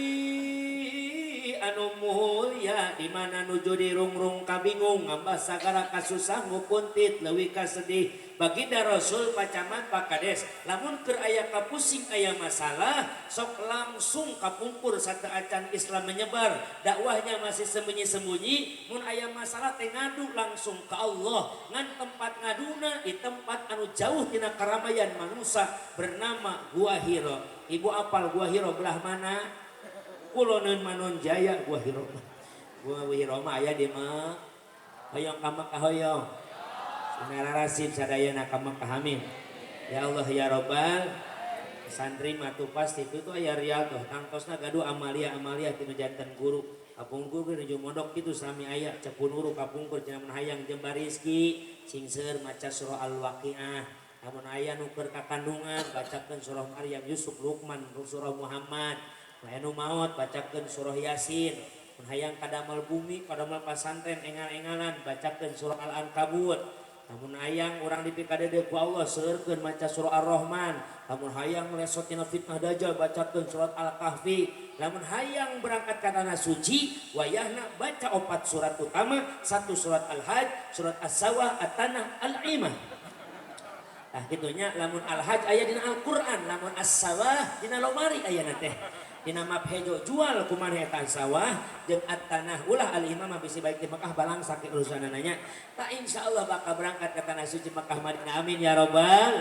anu mulia di mana nuju dirungrung kabingung ngambah sagala kasusah ngukuntit leuwih kasedih. Baginda Rasul pacaman pakades lamun keur aya kapusing aya masalah sok langsung kapungkur sateuacan Islam menyebar dakwahnya masih sembunyi-sembunyi. Mun aya masalah teh ngadu langsung ke Allah, ngan tempat ngaduna di tempat anu jauh tina keramaian manusia bernama Gua Hiro. Ibu apal Gua Hiro belah mana? Kuloneun Manon Jaya Gua Hiro. Gua Hiro mah aya di mah hoyong ka Mekah hoyong. Sinararasib sadayana ka Mekah amin. Ya Allah ya Robbal. Santri mah tuh pasti itu tuh aya riyadhah tangtosna gaduh amalia-amalia tinu janten guru. Kapungkur ge nuju mondok kitu sami aya cepunuru kapungkur cenah mun hayang jembar rezeki sing seueur maca surah Al-Waqiah. Lamun aya nu keur kakandungan bacakeun surah Maryam, Yusuf, Luqman, surah Muhammad. Mun anu maot bacakeun surah Yasin. Mun hayang kadamel bumi, kadamel pasantren engal-engalan bacakeun surah Al-Ankabut. Lamun hayang urang dipikadede ku Allah seueurkeun maca surah Ar-Rahman. Lamun hayang lesot tina fitnah dajjal bacakeun surat Al-Kahfi. Lamun hayang berangkat ka tanah suci wayahna baca 4 surat utama, 1 surat Al-Hajj, surat As-Sawah, At-Tanah, Al-Imah. Nah gitunya lamun Al-Hajj aya dina Al-Qur'an, lamun As-Sawah dina lomari ayana teh. Dina map hejo jual kumaha eta sawah jeung at-tanah ulah al-imam bisi baik di Mekah balang sakit urusanana nya. Ta insyaallah bakal berangkat ke tanah suci Mekah Madinah amin ya robbal.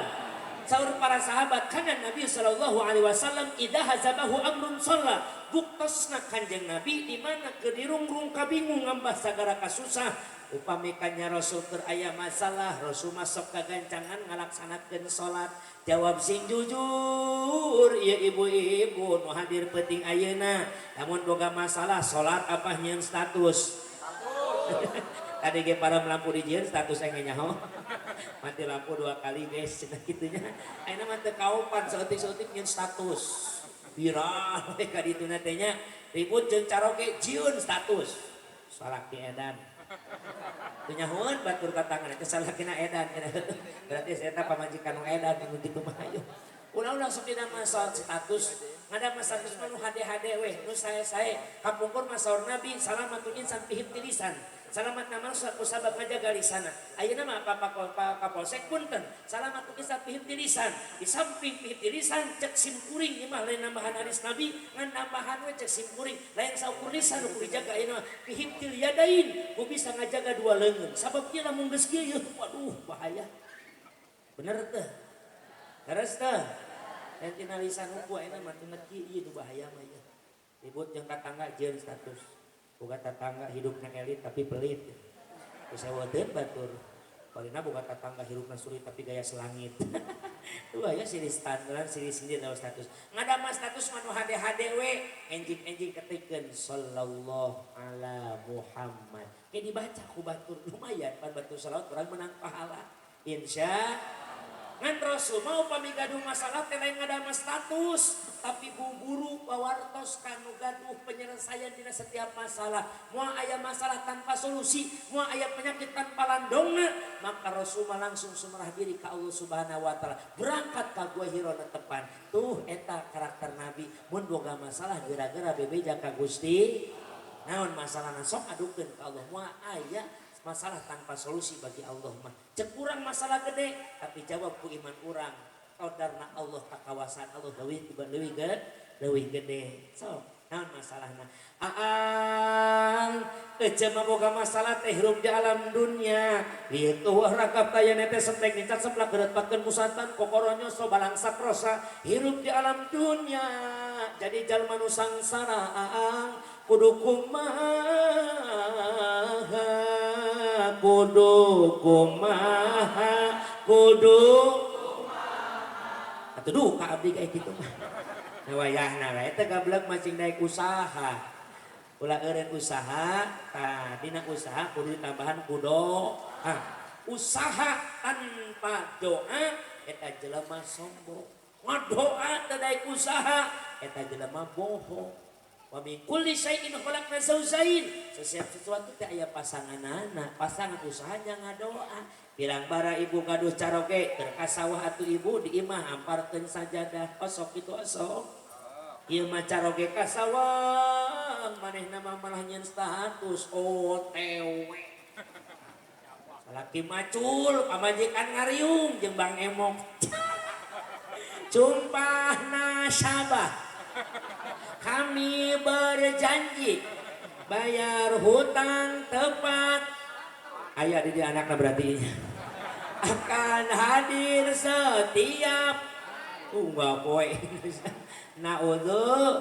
Saur para sahabat kana Nabi sallallahu alaihi wasallam idza hazabahu amrun shalla. Buktosna Kanjeng Nabi di mana keur dirungrung kabingung ngambah sagara kasusah. Upami kanya Rasul keur aya masalah Rasul masuk kagancangan ngalaksanakeun salat. Jawab sing jujur ieu ibu-ibu nu hadir penting ayeuna. Lamun boga masalah salat apa nyieun status? Tadi ge para lampu dijieun status engge nyaho. Mati lampu 2 kali guys cenah kitu nya. Ayeuna mah teu kaopan saeutik-saeutik nyieun status. Viral we ka dituna teh nya. Ribut jeung caroge jieun status. Salaki edan. Teu nyahoeun batur ka tangan eta salakina edan. Berarti eta pamajikan nu edan nu kitu mah ayo. Ulah-ulah sok dina masalah status. Ngada mah status mah nu hade-hade weh, nu sae-sae. Kapungkur mah saur Nabi salamatul insan fihim tilisan. Salamatna manusia ku sabab ngajaga lisanna. Ayeuna mah Pak Kapolsek punten. Salamat ku bisa pihit di lisan. Di samping pihit di lisan cek sim kuring ieu mah lain nambahan hadis Nabi, ngan nambahan we cek sim kuring. Lain saukur lisan nu kudu dijaga ayeuna mah pihit yadain, ku bisa ngajaga dua leungeun. Sabab ieu lamun geus kieu yeuh, waduh bahaya. Bener teh? Leres teh? Lain tina lisan hukum ayeuna mah tina kieu ieu nu bahaya mah ieu. Ribut jeung tatangga jeung status. Boga tatangga hidupna elit tapi pelit. Bisa wadeun batur. Palina boga tatangga hirupna sulit tapi gaya selangit. Tuh aya silih standar, silih sindir dalam status. Ngadama status mah nu hade-hade we, enjing-enjing ketikeun sallallahu ala Muhammad. Ke dibaca ku batur lumayan pan batur salawat urang menang pahala. Insya ngan Rasul mau pami gaduh masalah teh lain ngadama status tapi buburu pawartos kanu gaduh penyelesaian dina setiap masalah. Moal aya masalah tanpa solusi, moal aya penyakit tanpa landongna, maka Rasul mah langsung sumerah diri ka Allah Subhanahu wa taala. Berangkat ka Gua Hiro tepan. Tuh eta karakter Nabi mun boga masalah gara-gara bebeja ka Gusti. Naon masalahna sok adukeun ka Allah. Moal aya masalah tanpa solusi bagi Allah mah. Cek urang masalah gede tapi jawab ku iman urang. Qadarna Allah kakawasan Allah leuwih tiba leuwih gede, leuwih gede. So, naon masalahna? Aang ece mah boga masalah teh hirup di alam dunia. Lieu eueuh ragap taya teh semplek nicat seplak geureupakeun musatan kokoronyo so balangsak rosa hirup di alam dunia. Jadi jalma nu sangsara aang kudu kumaha, kudu kumaha, kudu kumaha. Atuh duka abdi kayak gitu mah. Nah wayahna we teh gablek masing daek usaha. Ulah eureun usaha, tah dina usaha kudu ditambahan ku doa. Usaha tanpa doa eta jelema sombong. Ngadoa teu daek usaha eta jelema bohong. Wa min kulli syai'in khalaqna zawjain. Setiap sesuatu teh aya pasanganana, pasangan usahanya ngadoa. Bilang bara ibu gaduh caroge keur ka sawah atuh ibu di imah amparkeun sajadah osok itu osok. Ieu mah caroge ka sawah manehna mah malah nyeun status OTW. Salaki macul pamajikan ngariung jeung Bang Emok. Sumpah nasabah kami berjanji bayar hutang tepat. Ayah di anaknya berarti akan hadir setiap enggak poe. Naudzu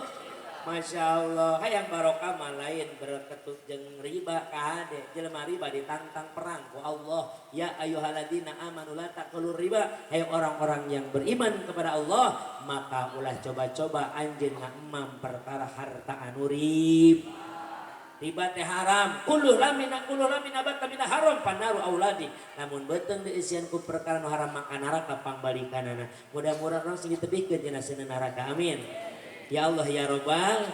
Masya Allah hayang barokah mah lain berketut jeung riba kahade jelema riba ditantang perang ku Allah. Ya ayyuhalladzina amanu la taqulu riba. Hai orang-orang yang beriman kepada Allah, maka ulah coba-coba anjeun ngamam perkara harta anu riba. Riba teh haram. Kullu lamina kullu lamina batta mina haram panaru auladi. Namun beuteung diisian ku perkara nu haram maka neraka pangbalikanana. Mudah-mudahan urang sing ditebihkeun dina seuneu neraka. Amin. Ya Allah ya Robbal,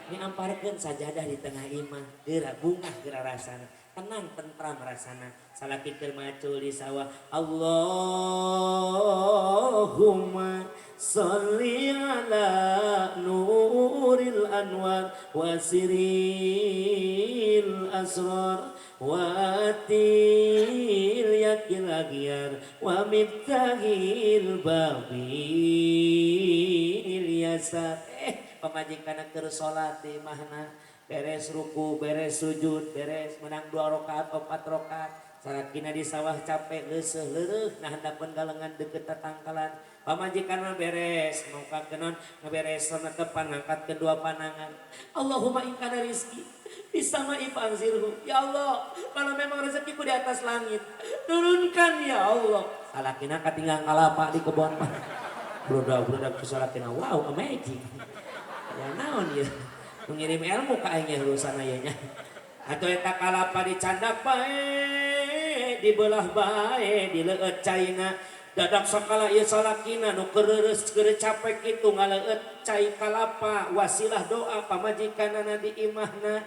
ini amparkeun sajadah di tengah imah, geura bungah geura rasana, tenang tentram rasana. Salaki keur macul di sawah, Allahumma sholli ala nuril anwar wa siril asrar wa til yakil agyar wa miftahil babil yasar. Pamajikan keur salat di imahna, beres ruku, beres sujud, beres menang 2 rakaat, 4 rakaat. Salakina di sawah capek leuseuh leureut nah handapeun galengan deukeut tatangkalan. Pamajikan mah beres, mangkakeun naon ngaberes tepan ngangkatkeun dua panangan. Allahumma in kana rizki fisama'i fa'anzilhu. Ya Allah, kalau memang rezekiku di atas langit, turunkan ya Allah. Salakina katinggal kalapa di kebon mah. Brudak-brudak ku salakina, wow amazing. Ya naon ieu? Mengirim ilmu ka aing urusan aya nya. Atuh eta kalapa dicandak bae, dibelah bae, dileueut caina. Dadak sakala ieu salakina nu keur reureus keur capek kitu ngaleueut cai kalapa, wasilah doa pamajikanana di imahna.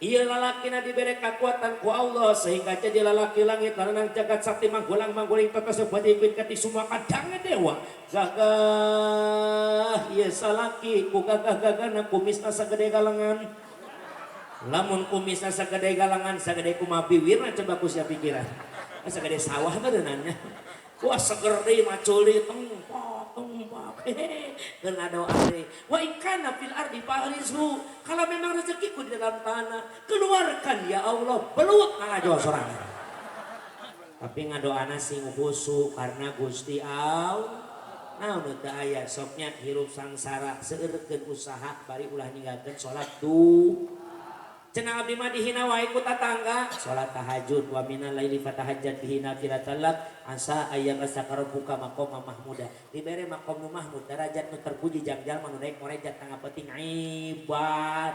Ieu lalakina dibere kekuatan ku Allah sehingga jadi lalaki langit lanang jagat sakti manggulang mangguling tata sepati kati semua kadang dewa. Gagah ieu salaki ku gagah-gagahna kumisna sagede galengan. Lamun kumisna sagede galangan, sagede kumaha biwirna, coba ku sia pikiran. Sagede sawah beunannya. Wah, seger deui, macul deui, tengpok tengpok. Keur ngadoa deui. Wa in kana fil ardi fahrizu. Kalau memang rezekiku di dalam tanah, keluarkan ya Allah, belut ngalajo sorangan. Tapi ngadoana sing khusyuk karena Gusti Allah. Nah, nu teu aya soknya hirup sangsara, seueurkeun usaha bari ulah ninggalkeun salat tuh. Cenah abdi mah dihina wae ku tatangga, salat tahajud, wa minal laili fatahajjat bihi nafilatan lak asa ayyab'atsaka rabbuka maqama mahmuda. Dibere maqam nu mahmud, darajat nu terpuji jang jalma nu naik morejat tangga penting ibad.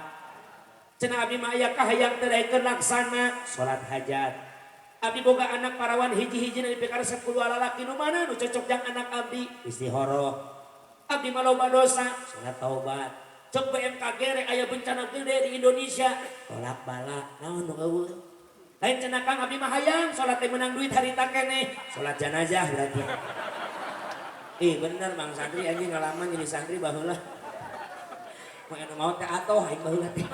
Cenah abdi mah aya kahayang teu daekeun laksana, salat hajat. Abdi boga anak parawan hiji-hiji di pikaresep kudu lalaki, nu mana nu cocok jang anak abdi? Istihoroh. Abdi mah loba dosa, salat taubat. Cek BMKG rek aya bencana gede di Indonesia, tolak bala, naon nu eueuh. Lain cenah Kang, abdi mah hayang salat teh menang duit harita keneh, salat jenazah berarti. Ih bener Bang Santri, anjing ngalaman jadi santri baheula. Mun anu maot teh atoh aing baheula teh.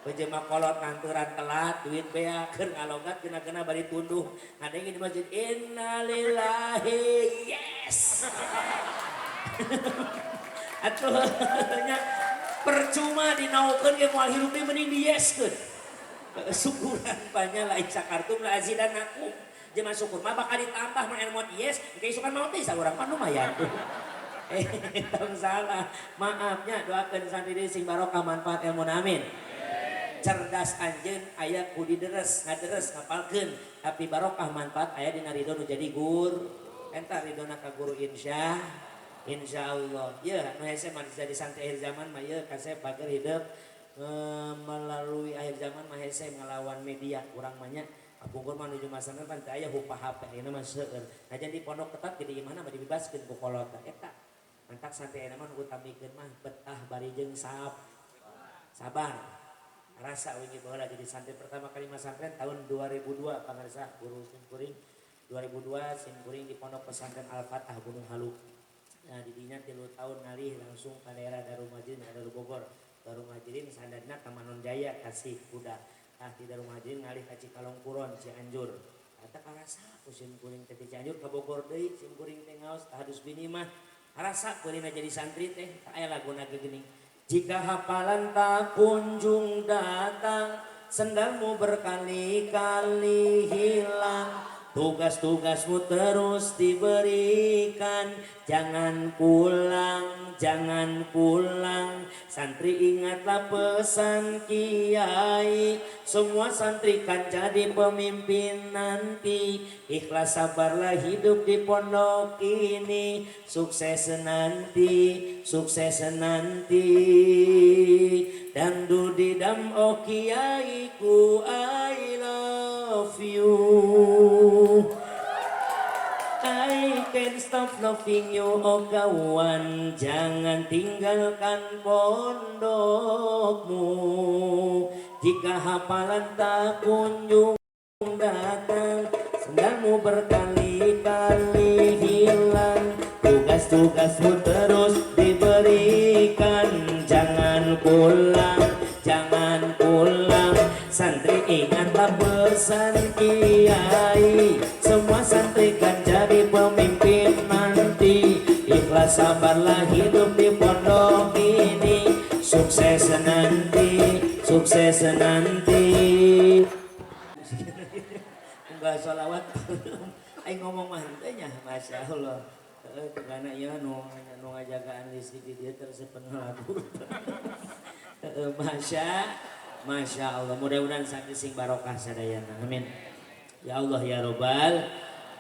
Jelema kolot nganturan telat, duit bea, keur ngalogat kena-kena bari tunduh. Ngadenge di masjid, innalillahi, yes. Atuh nya percuma dinaukeun ge moal hirup, mending di-yeskeun. Syukuran banyak lain sakartum la azidanakum. Jelema syukur mah bakal ditambah, mah ilmu yes, engke isukan maot teh saurang mah lumayan tuh. Tong salah. Maafnya, doakeun santri deui sing barokah manfaat ilmu, amin. Cerdas anjeun aya ku dideres, ngaderes ngapalkeun, tapi barokah manfaat aya dina ridho nu jadi guru. Eta ridhona ka guru, insya Allah. Ya, nu hese mah jadi santri akhir zaman mah ye kasep bager hidup melalui akhir zaman mah hese ngelawan media urang mah nya. Kapungkur mah nuju masana pan teu aya hupa HP, ayeuna mah seueur. Nah, jadi pondok ketat jadi imahna mah dibebaskeun ku kolot eta. Mantak santri ayeuna mah nu utamikeun mah betah bari jeung sabar. Rasa wingi baheula jadi santri pertama kali masantren tahun 2002, pangarsa guru sim kuring, 2002 sim kuring di Pondok Pesantren Al Fatah Gunung Halu. Nah, di dinya 3 tahun ngalih langsung ke daerah Darul Muhajirin, Darul Bogor. Darul Muhajirin sandadna ka Manon Jaya Kasih Kuda. Nah, di Darul Muhajirin ngalih ka Cikalong Kulon Cianjur. Eta karasa ku sim kuring teh di Cianjur, ka Bogor deui sim kuring teh ngaos tahadus bini mah. Karasa kuringna jadi santri teh aya laguna geuning. Jika hafalan tak kunjung datang, sendalmu berkali-kali hilang, tugas-tugasmu terus diberikan, jangan pulang, jangan pulang. Santri ingatlah pesan kiai, semua santri kan jadi pemimpin nanti. Ikhlas sabarlah hidup di pondok ini, sukses nanti, sukses nanti. Dan dudidam oh kiaiku, I love you. I can't stop loving you, oh kawan. Jangan tinggalkan pondokmu. Jika hafalan tak kunjung datang, sendalmu berkali-kali hilang, tugas-tugasmu terus diberikan, jangan pulang, jangan pulang. Santri ingatlah pesan kiai, semua santri kan jadi pemimpin nanti. Ikhlas sabarlah hidup di pondok ini, sukses nanti, sukses nanti. Enggak sholawat, aing ngomong mah henteu nya, Masya Allah. Heeh, karena ieu nu ngajagaan listrik di dieu terus lagu. Heeh, Masya Allah, mudah-mudahan santri sing barokah sadayana. Amin. Ya Allah ya Robbal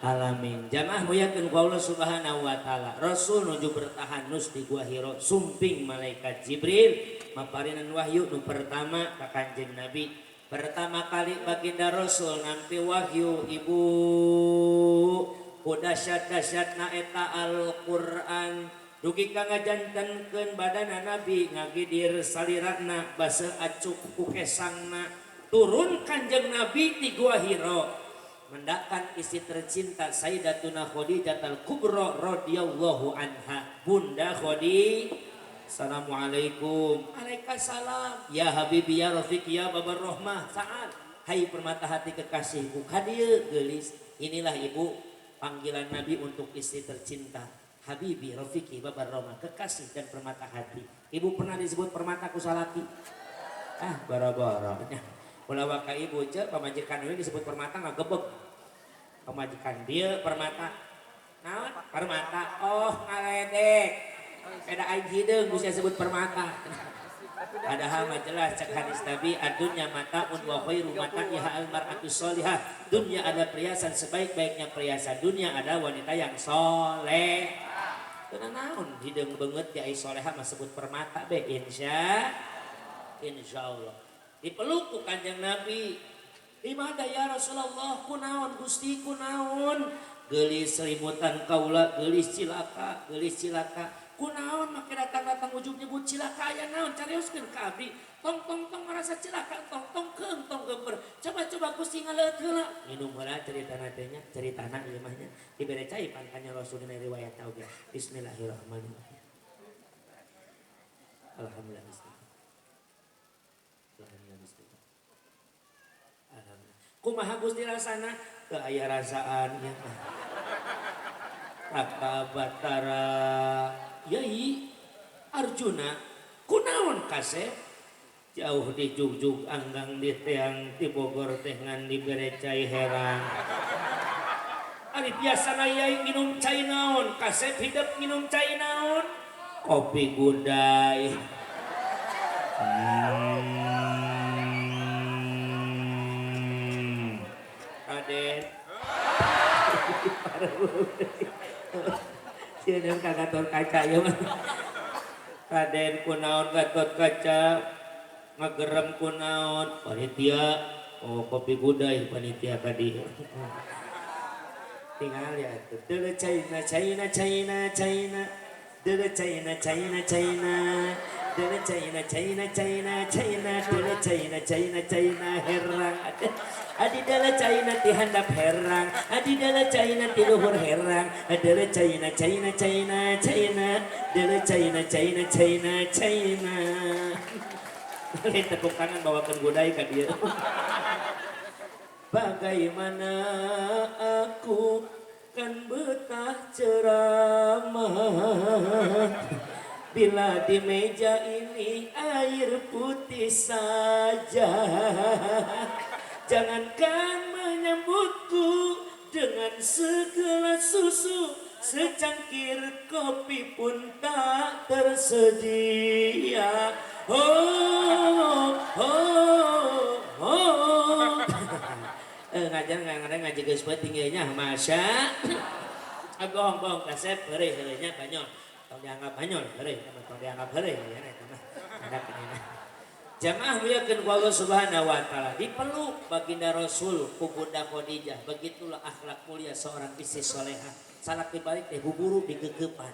alamin. Jamaah muyakeun ku Allah Subhanahu wa taala. Rasul nuju bertahan nus di Gua Hiro, sumping malaikat Jibril maparinan wahyu nu pertama ka Kanjeng Nabi. Pertama kali baginda Rasul nampi wahyu, Ibu, ku dahsyat-dahsyatna eta Al-Qur'an dugi ka ngajantenkeun badana Nabi ngagidir salirana baseuh acuk ku kesangna. Turun Kanjeng Nabi di Gua Hiro mendakan istri tercinta Sayyidatuna Khadijah Al-Kubra radhiyallahu anha, Bunda Khadijah. Assalamualaikum. Waalaikumsalam. Ya Habibi ya Rafiq ya Babar Rohmah. Saat hai permata hati kekasihku kadieu geulis. Inilah ibu panggilan Nabi untuk istri tercinta. Habibi Rafiqi Babar Rohmah, kekasih dan permata hati. Ibu pernah disebut permata ku salaki? Ah, bara-bara. Ulah waka ibu ce pamajikan we disebut permata ngagebeg. Pamajikan dia permata. Naon? Permata. Oh, ngaledek. Beda aing hideung bisa sebut permata. Padahal mah jelas cek hadis Nabi, ad-dunya mata'un wa khairu mata'iha al-mar'atu sholihah. Dunia ada perhiasan, sebaik-baiknya perhiasan dunia ada wanita yang soleh. Teu naon hideung beungeut ge ai soleha mah sebut permata be insyaallah. Dipeluk ku Kanjeng Nabi. Di mana ya Rasulullah, kunaon Gusti kunaon? Geulis selimutan kaula, geulis cilaka, geulis cilaka. Kunaon make datang-datang ujug nyebut cilaka aya naon carioskeun ka abdi. Tong tong tong ngarasa cilaka, tong tong keung tong gember. Coba-coba Gusti ngaleueut heula. Minum heula caritana teh nya, caritana ieu mah nya. Dibere cai pan ka nya Rasul dina riwayat oge. Bismillahirrahmanirrahim. Alhamdulillah. Alhamdulillah. Bismillah. Alhamdulillah. Kumaha Gusti rasana? Teu aya rasaan nya mah. Raka Batara Yai Arjuna kunaon kasep jauh di jugjug anggang di teang di Bogor teh ngan dibere cai herang. Ari biasana yai minum cai naon, kasep hidup minum cai naon? Kopi gudai. Raden. Sieun ka Gatot Kaca ieu mah. Raden kunaon Gatot Kaca ngagerem kunaon panitia, oh kopi gudai panitia tadi. Tinggal ya tuh. Dele China China China China. Dele China China China. Dele China China China China. Dele China China China herang. Adi dele China ti handap herang. Adi dele China ti luhur herang. Dele China China China China. Dele China China China China. Boleh tepuk tangan bawakan gudai ka dieu. Bagaimana aku kan betah ceramah bila di meja ini air putih saja. Jangankan menyambutku dengan segelas susu, secangkir kopi pun tak tersedia. Oh, oh, oh. Ngajar nggak ngaji geus penting nya masya. Bohong bohong kasep heureuy heureuy nya banyol. Tong dianggap banyol heureuy, tong dianggap heureuy ya eta mah. Jamaah muliakeun ku Allah Subhanahu wa taala, dipeluk baginda Rasul ku Bunda Khadijah. Begitulah akhlak mulia seorang istri solehah. Salaki balik teh buburu digegepan.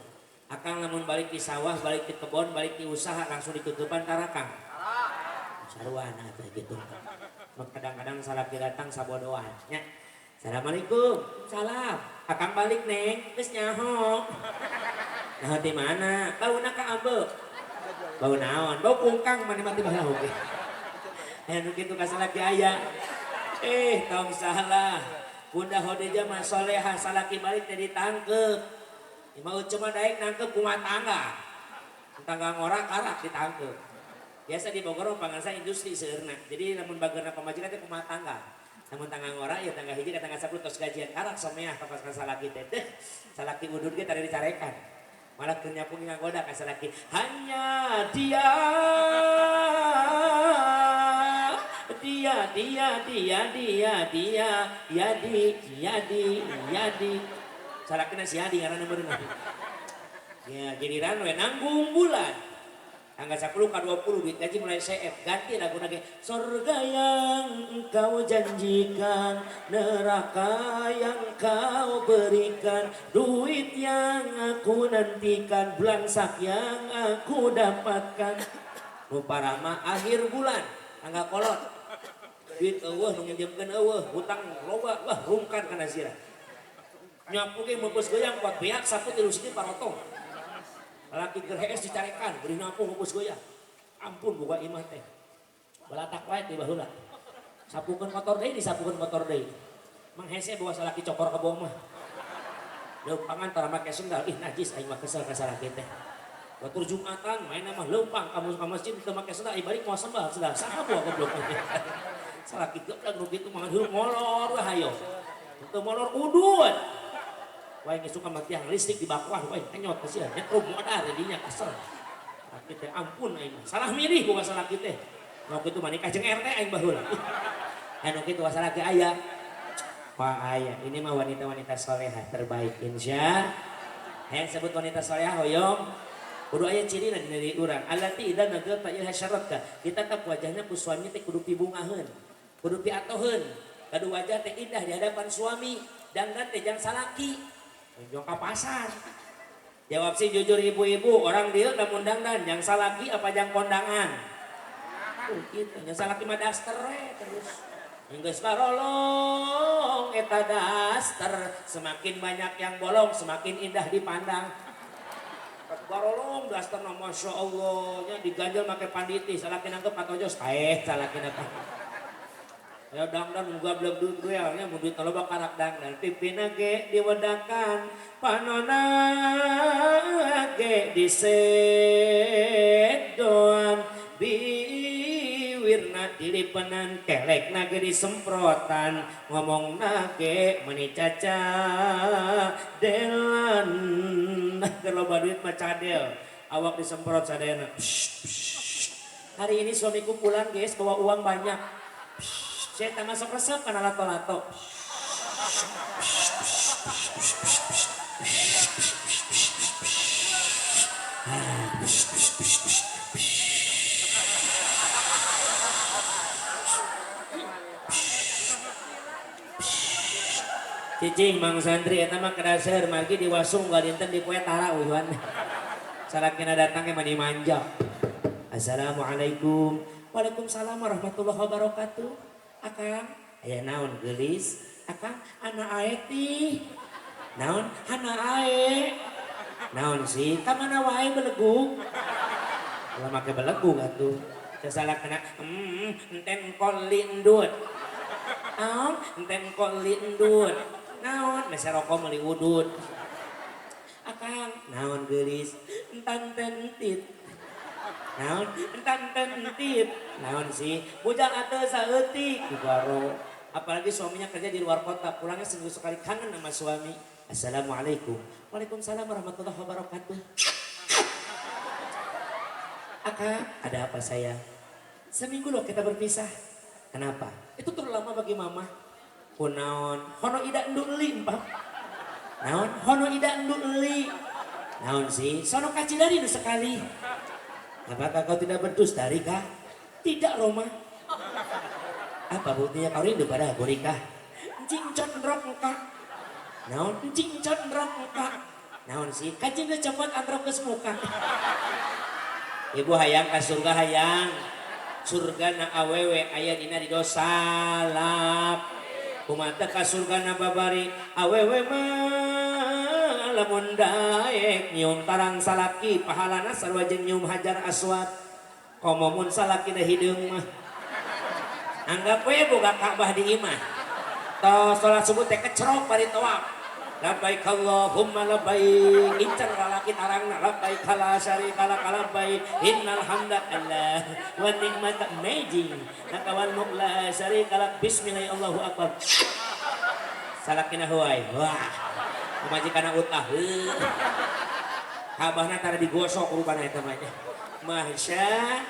Akang lamun balik di sawah, balik di kebon, balik di usaha langsung digegepan tarakang. Sarwana teh gitu. Kadang-kadang salaki datang sabodoan nya. Assalamualaikum. Salam. Akang balik neng, geus nyaho. Nyaho di mana? Bauna ka ambeu. Bau naon? Bau kungkang mana mati baheula oge. Nu kitu ka salaki aya. Tong salah. Bunda Khadijah mah solehah, salaki balik teh ditangkep. Mau cuma daek nangkep kumaha tangga. Tangga ngora karak ditangkep. Biasa di Bogor pangansa industri seueurna. Jadi lamun bageurna pamajikan teh kumaha tangga. Lamun tangga ngora ya tangga hiji ka tangga 10 tos gajian karak someah ka pas salaki teh. Teh salaki udud ge tadi dicarekan. Malah keur nyapu ngagoda ka salaki. Hanya dia dia dia dia dia dia ya di ya di ya di. Salakina si Adi ngaranna meureun. Ya giliran we nanggung bulan. Tanggal 10 ke 20 duit gaji mulai CF ganti lagu lagi. Surga yang engkau janjikan, neraka yang kau berikan, duit yang aku nantikan, belangsak yang aku dapatkan. Nu parama akhir bulan tanggal kolot. Duit eueuh nu nginjemkeun eueuh, hutang loba, wah rungkan kana sirah. Nyapu ge meupeus goyang kuat beak sapu tilu sini parotong. Lalaki keur hees dicarekan, beureun nampung hupus goyah. Ampun boga imah teh. Balatak wae teh baheula. Sapukeun motor deui, disapukeun motor deui. Mang hese bawa salaki cokor kebo mah. Leupangan tara make sendal, ih najis aing mah kesel ka salaki teh. Batur Jumatan main mah leumpang ka masjid teu make sendal, ih balik moal sendal, sendal saha buah goblok teh. Salaki geblak nu kitu mah hirup molor we hayo. Teu molor udud. Wae geus suka mah tiang listrik di bakuan wae kenyot sia nyetrum modar dinya kesel. Salaki teh ampun aing mah. Salah milih boga salaki teh. Nu kitu mah nikah jeung RT aing baheula. Anu kitu salaki aya. Wah aya, ini mah wanita-wanita solehah terbaik insya. Hayang sebut wanita solehah hoyong. Kudu aya cirina dina diri urang. Allati idza nadarta ilaiha syaratka. Ditatap wajahnya ku suami teh kudu pibungaheun. Kudu piatoheun. Kadu wajah teh indah di hadapan suami. Dangdan teh jang salaki. Jong ka pasar. Jawab sih jujur ibu-ibu, orang dieu lamun dangdan jang salaki apa jang kondangan? Gitu, jang salaki mah daster we terus. Geus barolong eta daster, semakin banyak yang bolong semakin indah dipandang. Barolong daster mah Masya Allah, nya diganjel make panditi, salaki nangkep katojos, taeh salaki teh. Ayo dangdan muga belum duit gue, nya mun duit loba karak dangdan, pipina ge diwedakan, panona ge disedoan, biwirna dilipenan, kelekna ge disemprotan, ngomongna ge meuni caca delan. Keur loba duit mah cadel, awak disemprot sadayana. Hari ini suamiku pulang guys, bawa uang banyak. Saya tak masuk resep karena lato-lato. Cicing Mang Santri eta mah kedaseur margi diwasung galinten di poe tara uyuan. Salakina datang ge mani manja. Assalamualaikum. Waalaikumsalam warahmatullahi wabarakatuh. Akang, aya naon geulis? Akang, ana ae ti. Naon? Ana ae. Naon sih? Ka mana wae belegug? Ulah make belegug atuh. Sasalakna, enten kolindut. Naon? Enten kolindut. Naon? Mese rokok meuli udud. Akang, naon geulis? Entan tentit. Naon? Entan tentit. Naon sih? Bujang ateu saeutik digaro. Apalagi suaminya kerja di luar kota, pulangnya seminggu sekali kangen sama suami. Assalamualaikum. Waalaikumsalam warahmatullahi wabarakatuh. Akang, ada apa sayang? Seminggu loh kita berpisah. Kenapa? Itu terlalu lama bagi mama. Kunaon? Hono ida enduli, Pak. Naon? Hono ida enduli. Naon sih? Sono kacilari nu sekali. Apakah kau tidak berdusta, Rika? Tidak, Roma. Apa buktinya kau rindu pada aku, Rika? Encing condrok muka. Naon? Encing condrok muka. Naon sih? Kacing kecopot antrok ke muka. Ibu hayang ka surga hayang. Surga na awewe aya dina di dosa lap. Kumaha ka surga na babari awewe mah lamun daek nyium tarang salaki pahalana sarua jeung nyium hajar aswad. Komo mun salaki da hideung mah. Anggap we boga Ka'bah di imah. Tos salat subuh teh kecerok bari tawaf. Labbaik Allahumma labbaik, incer lalaki tarangna labbaik la syarika lak labbaik innal hamda Allah wa nikmata amazing laka wal mulk la syarika lak bismillah Allahu akbar. Salakina huai. Wah. Pamajikanna utah. Kabahna tara digosok rupana eta mah. Masya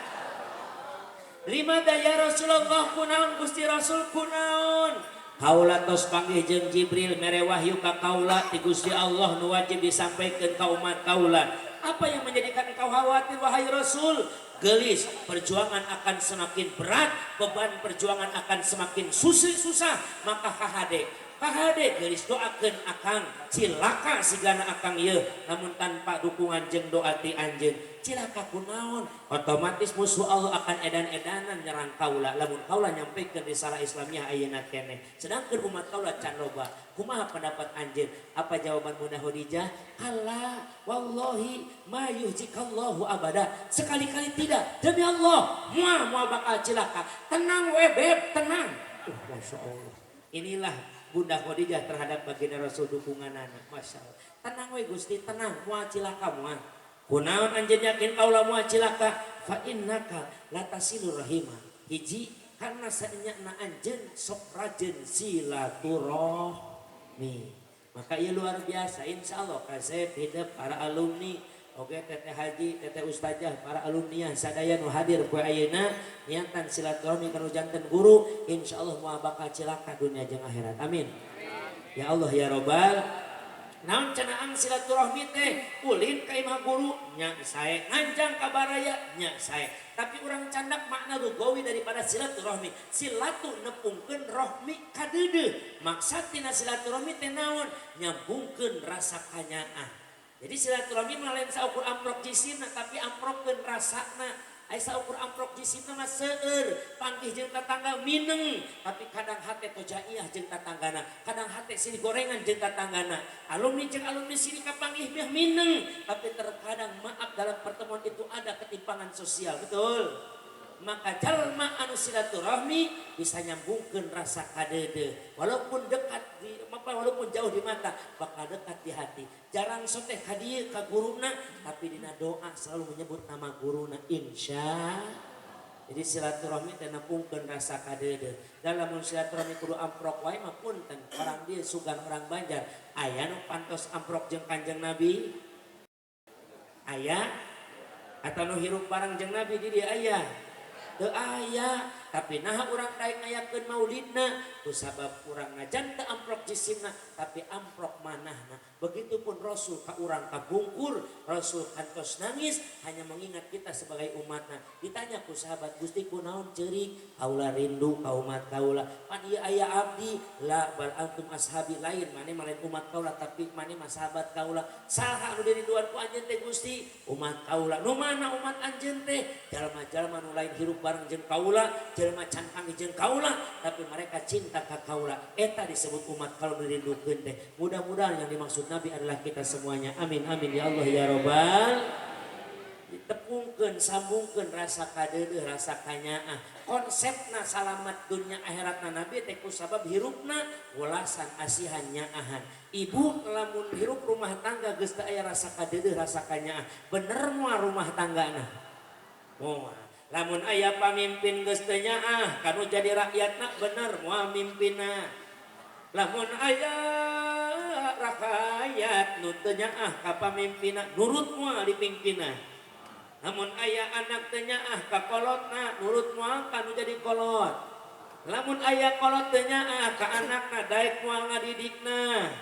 lima daya Rasulullah kunaon Gusti Rasul kunaon. Kaula tos panggih jeung Jibril mere wahyu ka kaula ti Gusti Allah nu wajib disampaikan ka umat kaula. Apa yang menjadikan engkau khawatir wahai Rasul? Gelis, perjuangan akan semakin berat, beban perjuangan akan semakin susah, maka kahade. Kahade geulis doakeun akang cilaka sigana akang ieu namun tanpa dukungan jeung doa ti anjeun cilaka kunaon otomatis musuh Allah akan edan-edanan nyerang kaula lamun kaula nyampikeun risalah Islamiyah ayeuna keneh sedangkan umat kaula can loba. Kumaha pendapat anjeun? Apa jawaban Bunda Khadijah? Kalla wallahi ma yuhzikallahu abada, sekali-kali tidak, demi Allah moal moal bakal cilaka, tenang we beb, tenang. Masya Allah, inilah Bunda Khadijah terhadap baginda Rasul dukungan anak. Masya Allah, tenang we Gusti, tenang, moal cilaka moal. Kunaon anjeun yakin kaula moal cilaka? Fa innaka latasilur rahimah, hiji karena saenyana anjeun sok rajin silaturahmi. Maka ia luar biasa, insya Allah kasep hidup para alumni, oke teteh haji, teteh ustazah, para alumni sadaya nu hadir poe ayeuna niatan silaturahmi kanu janten guru, insya Allah moal bakal cilaka dunia jeung akhirat. Amin. Ya Allah ya Robbal. Naon cenah ang silaturahmi teh? Ulin ka imah guru nya sae, nganjang ka baraya nya sae. Tapi urang candak makna lugawi daripada silaturahmi. Silatu nepungkeun rohmi kadeudeuh. Maksad tina silaturahmi teh naon? Nyambungkeun rasa kanyaah. Jadi silaturahmi mah lain saukur amprok jisimna tapi amprokkeun rasana. Ai saukur amprok jisimna mah seueur, panggih jeung tatangga mineng, tapi kadang hate tojaiah jeung tatanggana, kadang hate silih gorengan jeung tatanggana. Alumni jeung alumni silih kapanggih mah mineng, tapi terkadang maaf dalam pertemuan itu ada ketimpangan sosial, betul? Maka jalma anu silaturahmi bisa nyambungkeun rasa kadeudeuh. Walaupun dekat di apa, walaupun jauh di mata, bakal dekat di hati. Jarang soteh ka dieu ka guruna, tapi dina doa selalu menyebut nama guruna, insya. Jadi silaturahmi teh nempungkeun rasa kadeudeuh. Dan lamun silaturahmi kudu amprok wae mah punten, orang dieu sugan orang Banjar, aya nu pantos amprok jeung Kanjeng Nabi? Aya? Atau nu hirup bareng jeung Nabi di dieu aya? Teu aya, tapi naha urang daek ngayakeun maulidna ku sabab urang najan teu amprok jisimna tapi amprok manahna. Begitupun Rasul ka urang kabungkur, Rasul kantos nangis hanya mengingat kita sebagai umatna. Ditanya ku sahabat, Gusti kunaon ceurik? Kaula rindu ka umat kaula. Pan ieu aya abdi, la bal antum ashabi, lain maneh mah lain umat kaula tapi maneh mah sahabat kaula. Saha anu dirinduan ku anjeun teh Gusti? Umat kaula. Nu mana umat anjeun teh? Jalma-jalma nu lain hirup bareng jeung kaula, jelema can panggih jeung kaula, tapi mereka cinta ka kaula. Eta disebut umat kalau dirindukeun teh. Mudah-mudahan yang dimaksud Nabi adalah kita semuanya. Amin amin ya Allah ya Robbal. Ditepungkeun, sambungkeun rasa kadeudeuh, rasa kanyaah. Konsepna salamat dunia akhiratna Nabi teh ku sabab hirupna welasan asihan nyaahan. Ibu lamun hirup rumah tangga geus teu aya rasa kadeudeuh, rasa kanyaah. Bener moal rumah tanggana? Moal. Lamun aya pamimpin geus teu nyaah kanu jadi rakyatna bener moal mimpinna. Lamun aya rakyat nu teu nyaah ka pamimpinna nurut moal dipimpinna. Lamun aya anak teu nyaah ka kolotna nurut moal kanu jadi kolot. Lamun aya kolot teu nyaah ka anakna daek moal ngadidikna.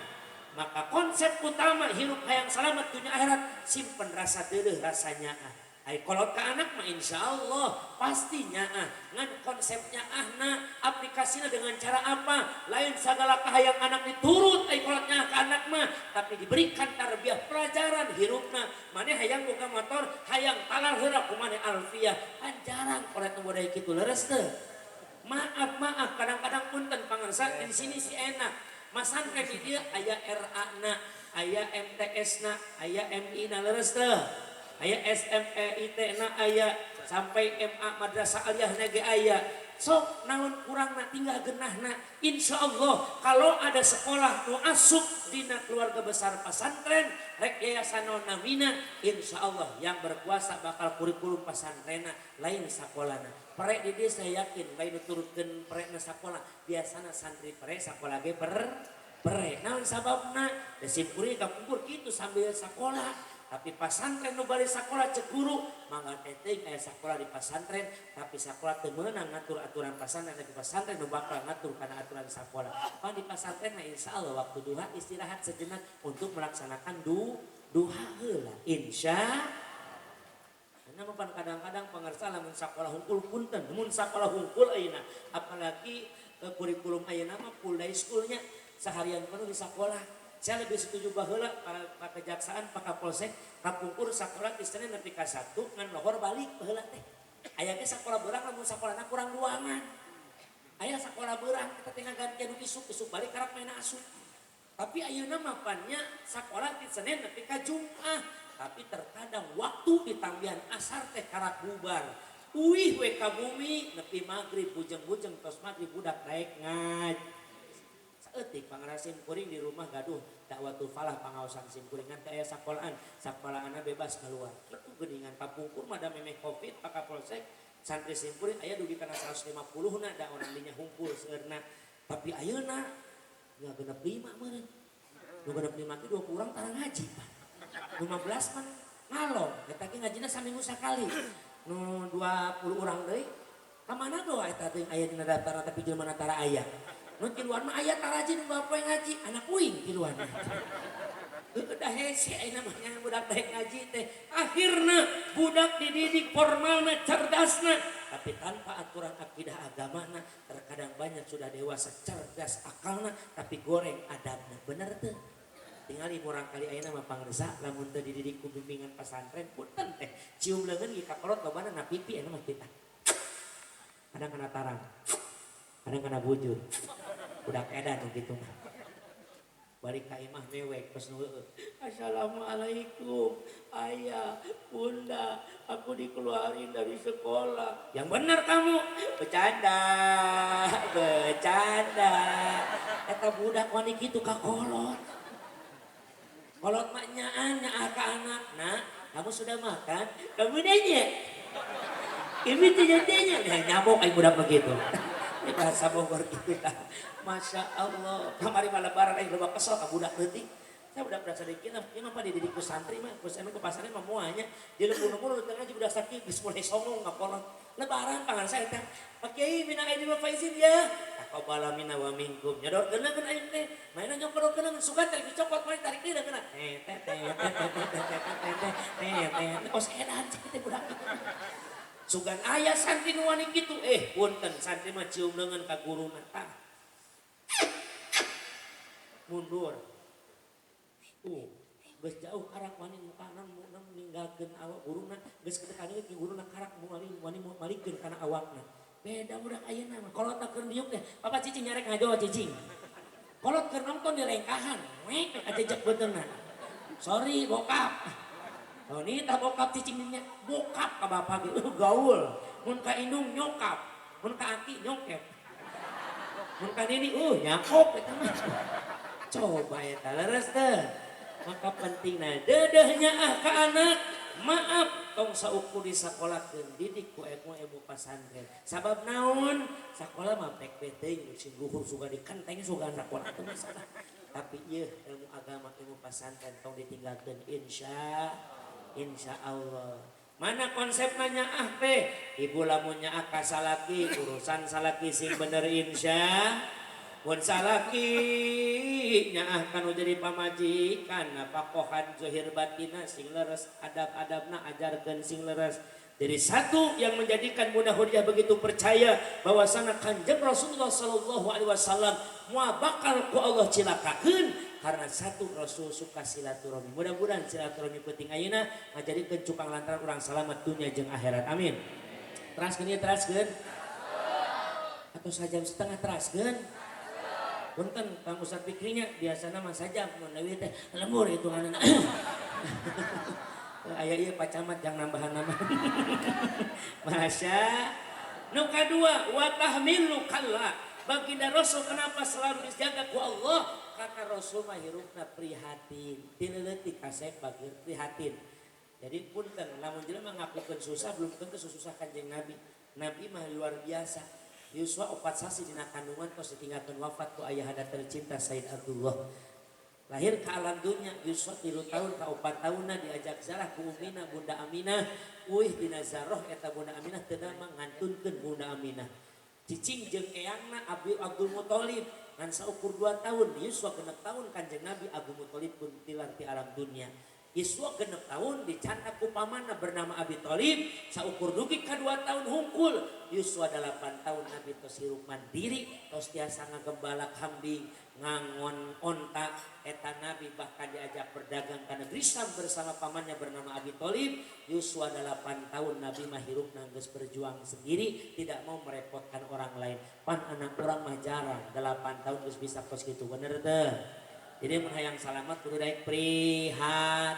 Maka konsep utama hirup hayang salamet dunia akhirat simpen rasa deudeuh, rasa nyaah. Ai kolot ka anak mah insya Allah pasti nyaah. Ngan konsepnya ahna aplikasinya dengan cara apa? Lain segala kahayang anak diturut ai kolot nyaah ka anak mah, tapi diberikan tarbiyah pelajaran hirupna. Maneh hayang boga motor, hayang talar heula ku maneh alfiah. Kan jarang kolot nu budaya kitu leres teu? Maaf maaf kadang-kadang punten pangersa di sini sih enak. Masan ka di dieu aya RA na, aya MTS na, aya MI na leres teu? Aya SMEIT na aya sampai MA Madrasah Aliyah na ge aya. Sok naon kurangna tinggal genahna. Insya Allah kalau ada sekolah nu asup dina keluarga besar pesantren rek yayasan namina, insya Allah yang berkuasa bakal kurikulum pasantrena lain sakolana. Pre di desa yakin bae nu turutkeun prena sakola biasana santri pre sakola ge per pre. Naon sababna? Da simkuring kapungkur kitu sambil sakola. Tapi pasantren nu bari sakola cek guru mangga teteh aya sakola di pasantren tapi sakola teu meunang ngatur aturan pasantren tapi pasantren nu bakal ngatur kana aturan sakola. Pan di pasantren mah insya Allah waktu duha istirahat sejenak untuk melaksanakan duha heula. Insya karena mah pan kadang-kadang pangersa lamun sakola hungkul punten mun sakola hungkul ayeuna apalagi kurikulum ayeuna mah full day schoolnya. seharian penuh di sekolah. Saya lebih setuju baheula para Pak Kejaksaan, Pak Kapolsek, kapungkur sakola ti Senin nepi ka Sabtu ngan lohor balik baheula teh. Aya ge sakola beurang lamun sakolana kurang ruangan. Aya sakola beurang kita teh ngagantian nu isuk, isuk balik karak main asup. Tapi ayeuna mah pan nya sakola ti Senin nepi ka Jumat. Tapi terkadang waktu ditambihan asar teh karak bubar. Uih we ka bumi nepi maghrib bujeng-bujeng tos maghrib budak daek ngaji. Saeutik pangarasim kuring di rumah gaduh dakwatul falah pangaosan sim kuring ngan teu aya sakolaan, sakolaanna bebas keluar. Kitu geuningan kapungkur mah da memeh Covid Pak Kapolsek santri sim kuring aya dugi kana 150 na da orang dinya hungkul seueurna. Tapi ayeuna nya 65 meureun. Nu 65 ge 20 urang tara ngaji Pak. 15 mah ngalong, eta ge ngajina saminggu sakali. Nu 20 urang deui ka mana doa eta teh aya dina daftar tapi jelema tara aya. Nu tiluan mah aya taraji nu poe ngaji, anak uing tiluan mah. Heueuh da hese ayeuna mah nya budak daek ngaji teh. Akhirna budak dididik formalna, cerdasna, tapi tanpa aturan akidah agamana terkadang banyak sudah dewasa cerdas akalna tapi goreng adabna. Bener teu? Tingali murang kali ayeuna mah pangresa lamun teu dididik ku bimbingan pesantren punten teh cium leungeun ge kakolot lobana na pipi ayeuna mah kita. Kadang kana tarang, kadang kana bujur. Budak edan nu kitu mah. Balik ka imah mewek pas nu heueuh. Assalamualaikum, ayah, bunda, aku dikeluarin dari sekolah. Yang benar kamu, bercanda, bercanda. Eta budak wani kitu ka kolot. Kolot mah nyaan nyaah ka anak. Nak, kamu sudah makan? Kamu nanya. Ini tidak nanya. Nah, nyamuk aing budak begitu. Ini bahasa Bogor gitu tah. Masya Allah. Kamari mah lebaran aing loba kesel ka budak leutik. Saya budak-budak sadikit, ieu mah dididik ku santri mah, ku anu ku pasantren mah moal nya. Di lembur-lembur teu ngaji budak sakieu geus mulai songong ngakolot. Lebaran pangan saya teh. Pak Kiai minal aidin wal faizin ya. Taqabbal minna wa minkum. Nyodorkeun kan aing teh. Mainan nyodorkeun sugan tarik dicopot mari tarik deui kena. Teh teh teh teh teh teh teh teh teh teh teh. Kos edan cek teh budak. Sugan aya santri nu wani kitu, punten santri mah cium leungeun ka guruna tah. Mundur. Geus jauh karak wani mukana ninggalkeun awak guruna, geus ketekan ieu guruna karak wani malikeun kana awakna. Beda budak ayeuna mah, kolot keur diuk teh, papa cicing nyarek ngajawa cicing. Kolot keur nonton di lengkahan, wek ajejek beuteungna. Sorry bokap. Oh ini tak bokap cicing nya, bokap ka bapak ge gaul. Mun ka indung nyokap, mun ka aki nyokep. Mun ka nini nyakop eta mah. Coba eta leres teh. Maka pentingna dedehnya ah ka anak, maaf tong saukur disakolakeun didik ku ilmu pasantren. Sabab naon? Sakola mah pek teuing sing luhur suga dikenteng suga sakola teh masalah. Tapi ieu ilmu agama ilmu pasantren tong ditinggalkeun insya Allah. Mana konsep nanya ah teh? Ibu lamun nyaah ka salaki, urusan salaki sing bener insya. Mun salaki nyaah kanu jadi pamajikan, napakohan zahir batina sing leres, adab-adabna ajarkeun sing leres. Jadi satu yang menjadikan Bunda Khadijah begitu percaya bahwasana Kanjeng Rasulullah sallallahu alaihi wasallam moal bakal ku Allah cilakakeun karena satu Rasul suka silaturahmi. Mudah-mudahan silaturahmi penting ayeuna ngajadikeun cukang lantaran urang salamet dunya jeung akhirat. Amin. Teraskeun ieu teraskeun. Atau sajam setengah teraskeun. Punten Kang Ustaz Fikrinya biasana mah sajam mun leuwih teh lembur hitunganna. Aya ieu Pak Camat yang nambahan nama. Masya. Nu kadua wa tahmilu kalla. Baginda Rasul kenapa selalu dijaga ku Allah? Karena Rasul mah hirupna prihatin. Ti leutik kasep bageur prihatin. Jadi punten lamun jelema ngakukeun susah belum tentu susah Kanjeng Nabi. Nabi mah luar biasa. Yuswa 4 sasi dina kandungan tos ditinggalkeun wafat ku ayahanda tercinta Said Abdullah. Lahir ke alam dunia Yuswa 3 tahun ka 4 tahunna diajak zarah ku umina Bunda Aminah. Uih dina zaroh eta Bunda Aminah teu damang ngantunkeun Bunda Aminah. Cicing jeung eyangna Abdul Muthalib ngan saukur 2 tahun Yuswa 6 tahun Kanjeng Nabi Abdul Muthalib pun tilar ti alam dunia. Yuswa 6 tahun dicandak ku pamanna bernama Abi Thalib saukur dugi ka 2 tahun hungkul. Yuswa 8 tahun Nabi tos hirup mandiri, tos tiasa ngagembala kambing, ngangon onta. Eta Nabi bahkan diajak berdagang ke negeri Syam bersama pamannya bernama Abi Thalib. Yuswa 8 tahun Nabi mah hirup geus berjuang sendiri, tidak mau merepotkan orang lain. Pan anak urang mah jarang 8 tahun geus bisa kos kitu, bener teu? Jadi mun hayang salamat kudu daek prihat.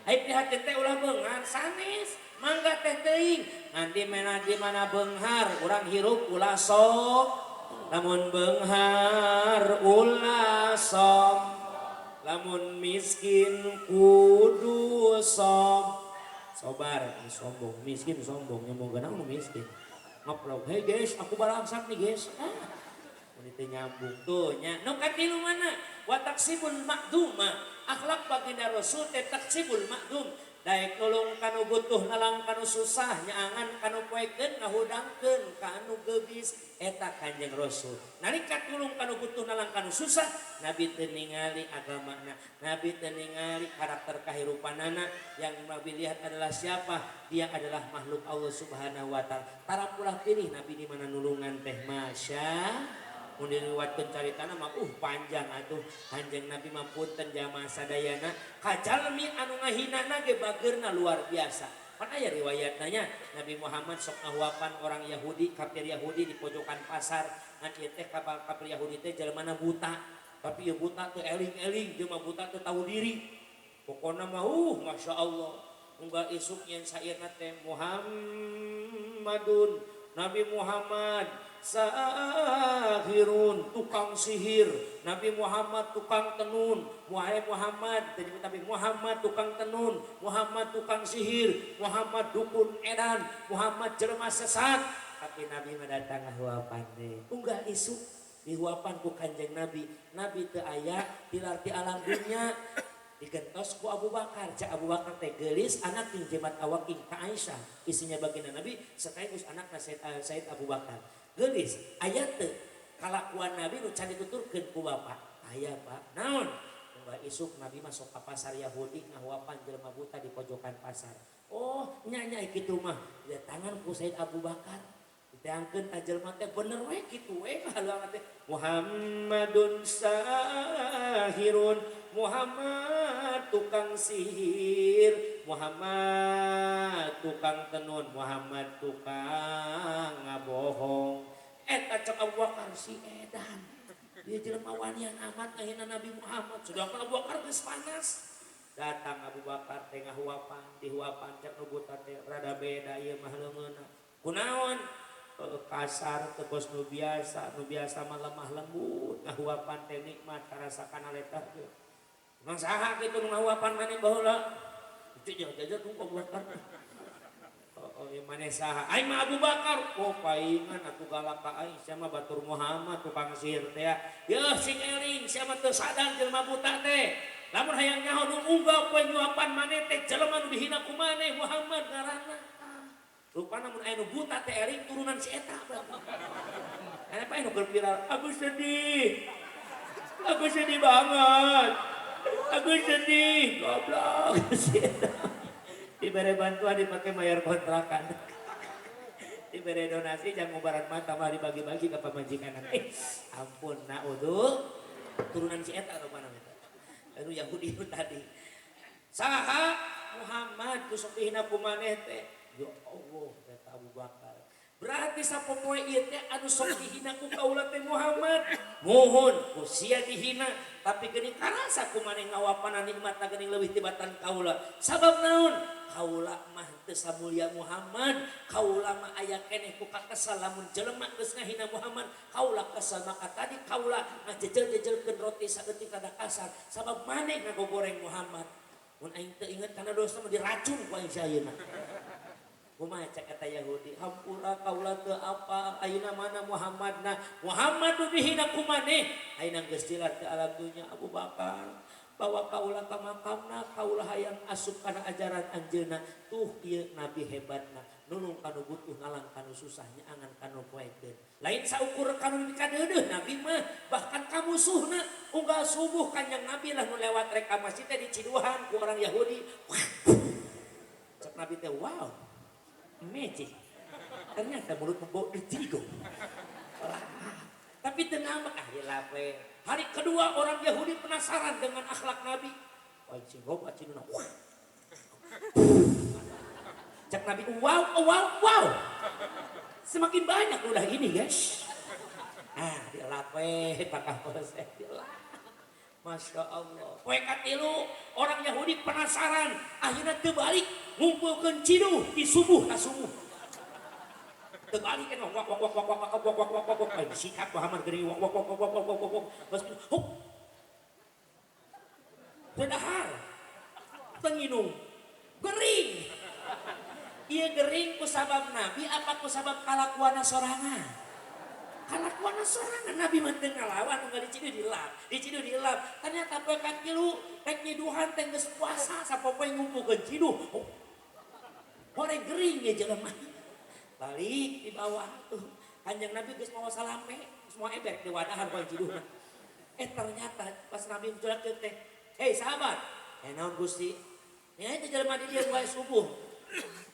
Ai prihatin teh ulah beunghar sanes, mangga teh teuing. Ngan di mana di mana beunghar urang hirup ulah sok. Lamun beunghar ulah som. Lamun miskin kudu som. Sobar, sombong, miskin sombong, nyombong nu miskin. Ngoplok, "Hey guys, aku balangsak nih guys." Ah. Teu nyambung tuh nya. Nu katilu mana? Wa taksibul ma'duma. Akhlak baginda Rasul teh taksibul ma'dum. Daek nulung kanu butuh, nalang kanu susah, nyaangan kanu poekeun, ngahudangkeun kanu geubis, eta Kanjeng Rasul. Nalika tulung kanu butuh, nalang kanu susah, Nabi teu ningali agamana, Nabi teu ningali karakter kahirupanana. Yang Nabi lihat adalah siapa? Dia adalah makhluk Allah Subhanahu wa taala. Tara pulah pilih Nabi di mana nulungan teh, masya. Mun diriwayatkeun caritana mah panjang atuh. Kanjeng Nabi mah punten jamaah sadayana, kajalmi anu ngahinana ge bageurna luar biasa. Pan aya riwayatna nya, Nabi Muhammad sok ngahuapan orang Yahudi, kafir Yahudi di pojokan pasar. Ngan ieu teh kafir Yahudi teh jelema buta. Tapi ieu buta teh eling-eling, jeung mah buta teh tahu diri. Pokona mah Masya Allah. Unggal isuk yen sairna teh Muhammadun, Nabi Muhammad sahirun, tukang sihir, Nabi Muhammad tukang tenun, wahai Muhammad, tapi Muhammad tukang tenun, Muhammad tukang sihir, Muhammad dukun edan, Muhammad jelema sesat. Tapi Nabi mah datang ngahuapan teh. Unggal isuk dihuapan ku Kanjeng Nabi. Nabi teu aya tilar ti alam dunya. Digentos ku Abu Bakar. Cak Abu Bakar teh geulis anak ting jimat awak ing ka Aisyah. Isinya baginda Nabi sekaligus anakna Said Abu Bakar. Geulis aya teu kalakuan Nabi nu can dituturkeun ku bapak? Aya, Pak. Naon? Unggal isuk Nabi masuk ka pasar Yahudi ngahuapan jelema buta di pojokan pasar. Oh, nya nya kitu mah. Didatangan ku Said Abu Bakar. Diteangkeun ka jelema teh bener we kitu we kahaluangan teh. Muhammadun sahirun, Muhammad tukang sihir, Muhammad tukang tenun, Muhammad tukang ngabohong. Eta cek Abu Bakar si edan. Dia jelema wanian amat ngahina Nabi Muhammad. Sedangkan Abu Bakar geus panas. Datang Abu Bakar teh ngahuapan, dihuapan cek nu buta teh rada beda ieu mah leungeunna. Kunaon? Kasar teu kos nu biasa, nu biasa mah lemah lembut, ngahuapan teh nikmat karasakan letah ge. Emang saha kitu nu ngahuapan maneh baheula? Itu jaga-jaga ku Abu Bakar. Oh, oh, maneh saha? Aing mah Abu Bakar. Oh, paingan atuh galak ka aing, sia mah batur Muhammad tukang sihir teh. Yeuh sing eling, sia mah teu sadar jelema buta teh. Lamun hayang nyaho nu unggal poe nyuapan maneh teh jelema nu dihina ku maneh Muhammad ngaranna. Rupana mun aya nu buta teh eling turunan si eta berarti. Kenapa anu keur viral? Aku sedih. Aku sedih banget. Aku sedih. Goblok si eta. Dibere bantuan dipakai bayar kontrakan. Dibere donasi jangan ngubaran mata mah dibagi-bagi ke pamajikan. Ampun naudzu. Turunan si eta rupana eta. Anu Yahudi itu tadi. Saha Muhammad ku sok dihina ku maneh teh. Ya Allah, kata Abu Bakar. Berarti sapopoe ieu teh anu sok dihina ku kaula teh Muhammad. Muhun ku sia dihina, tapi geuning karasa ku maneh ngawapanan nikmatna geuning leuwih tibatan kaula. Sabab naon? Kaula mah teu samulia Muhammad. Kaula mah aya keneh ku kakesal lamun jelema geus ngahina Muhammad. Kaula kesal maka tadi kaula ngajejel-jejelkeun roti saeutik rada kasar. Sabab maneh ngagogoreng Muhammad. Mun aing teu inget kana dosa mah diracun ku aing ayeuna. Kumaha cek kata Yahudi, hampura kaula teu apa, ayeuna mana Muhammadna? Muhammad nu dihina ku maneh. Ayeuna geus jelas teu alam dunya Abu Bakar. Bawa kaula ka makamna, kaula hayang asup kana ajaran anjeunna. Tuh ieu nabi hebatna, nulung kanu butuh, ngalang kanu susah, nyaangan kanu poekeun. Lain saukur kanu dikadeudeuh nabi mah, bahkan ka musuhna. Unggal subuh Kanjeng Nabi lah nu lewat rek ka masjid teh diciduhan ku orang Yahudi. Cek Nabi teh, wow, magic. Ternyata mulut bau ditigo. Tapi teu ngambek, ah dilape. Hari kedua orang Yahudi penasaran dengan akhlak Nabi. Wah, cing loba ciduna. Wah. Cek Nabi, wow, wow, wow. Semakin banyak udah ini guys. Ah, dilape, Pak Kapolsek, dilap. Masya Allah. Poe katilu orang Yahudi penasaran. Akhirnya terbalik ngumpulkeun ciduh di subuh ka subuh. Terbalik kan wak wak wak wak wak wak wak wak wak wak wak sikat Muhammad geuning wak wak wak wak wak wak wak wak bas hup. Teu dahar. Teu nginum. Gering. Ieu gering ku sabab Nabi apa ku sabab kalakuanna sorangan? Kalakuanna sorangan. Nabi mah teu ngalawan, unggal diciduh dilap, diciduh dilap. Ternyata poe katilu rek nyiduhan teh geus puasa sapopoe ngumpulkeun ciduh. Horeng gering ge jelema. Balik di bawah tuh. Kanjeng Nabi geus mawa salampe, geus mawa ember di wadahan ku ciduhna. Ternyata pas Nabi menculak teh, "Hei sahabat, naon Gusti? Ya itu jelema di dieu wae subuh."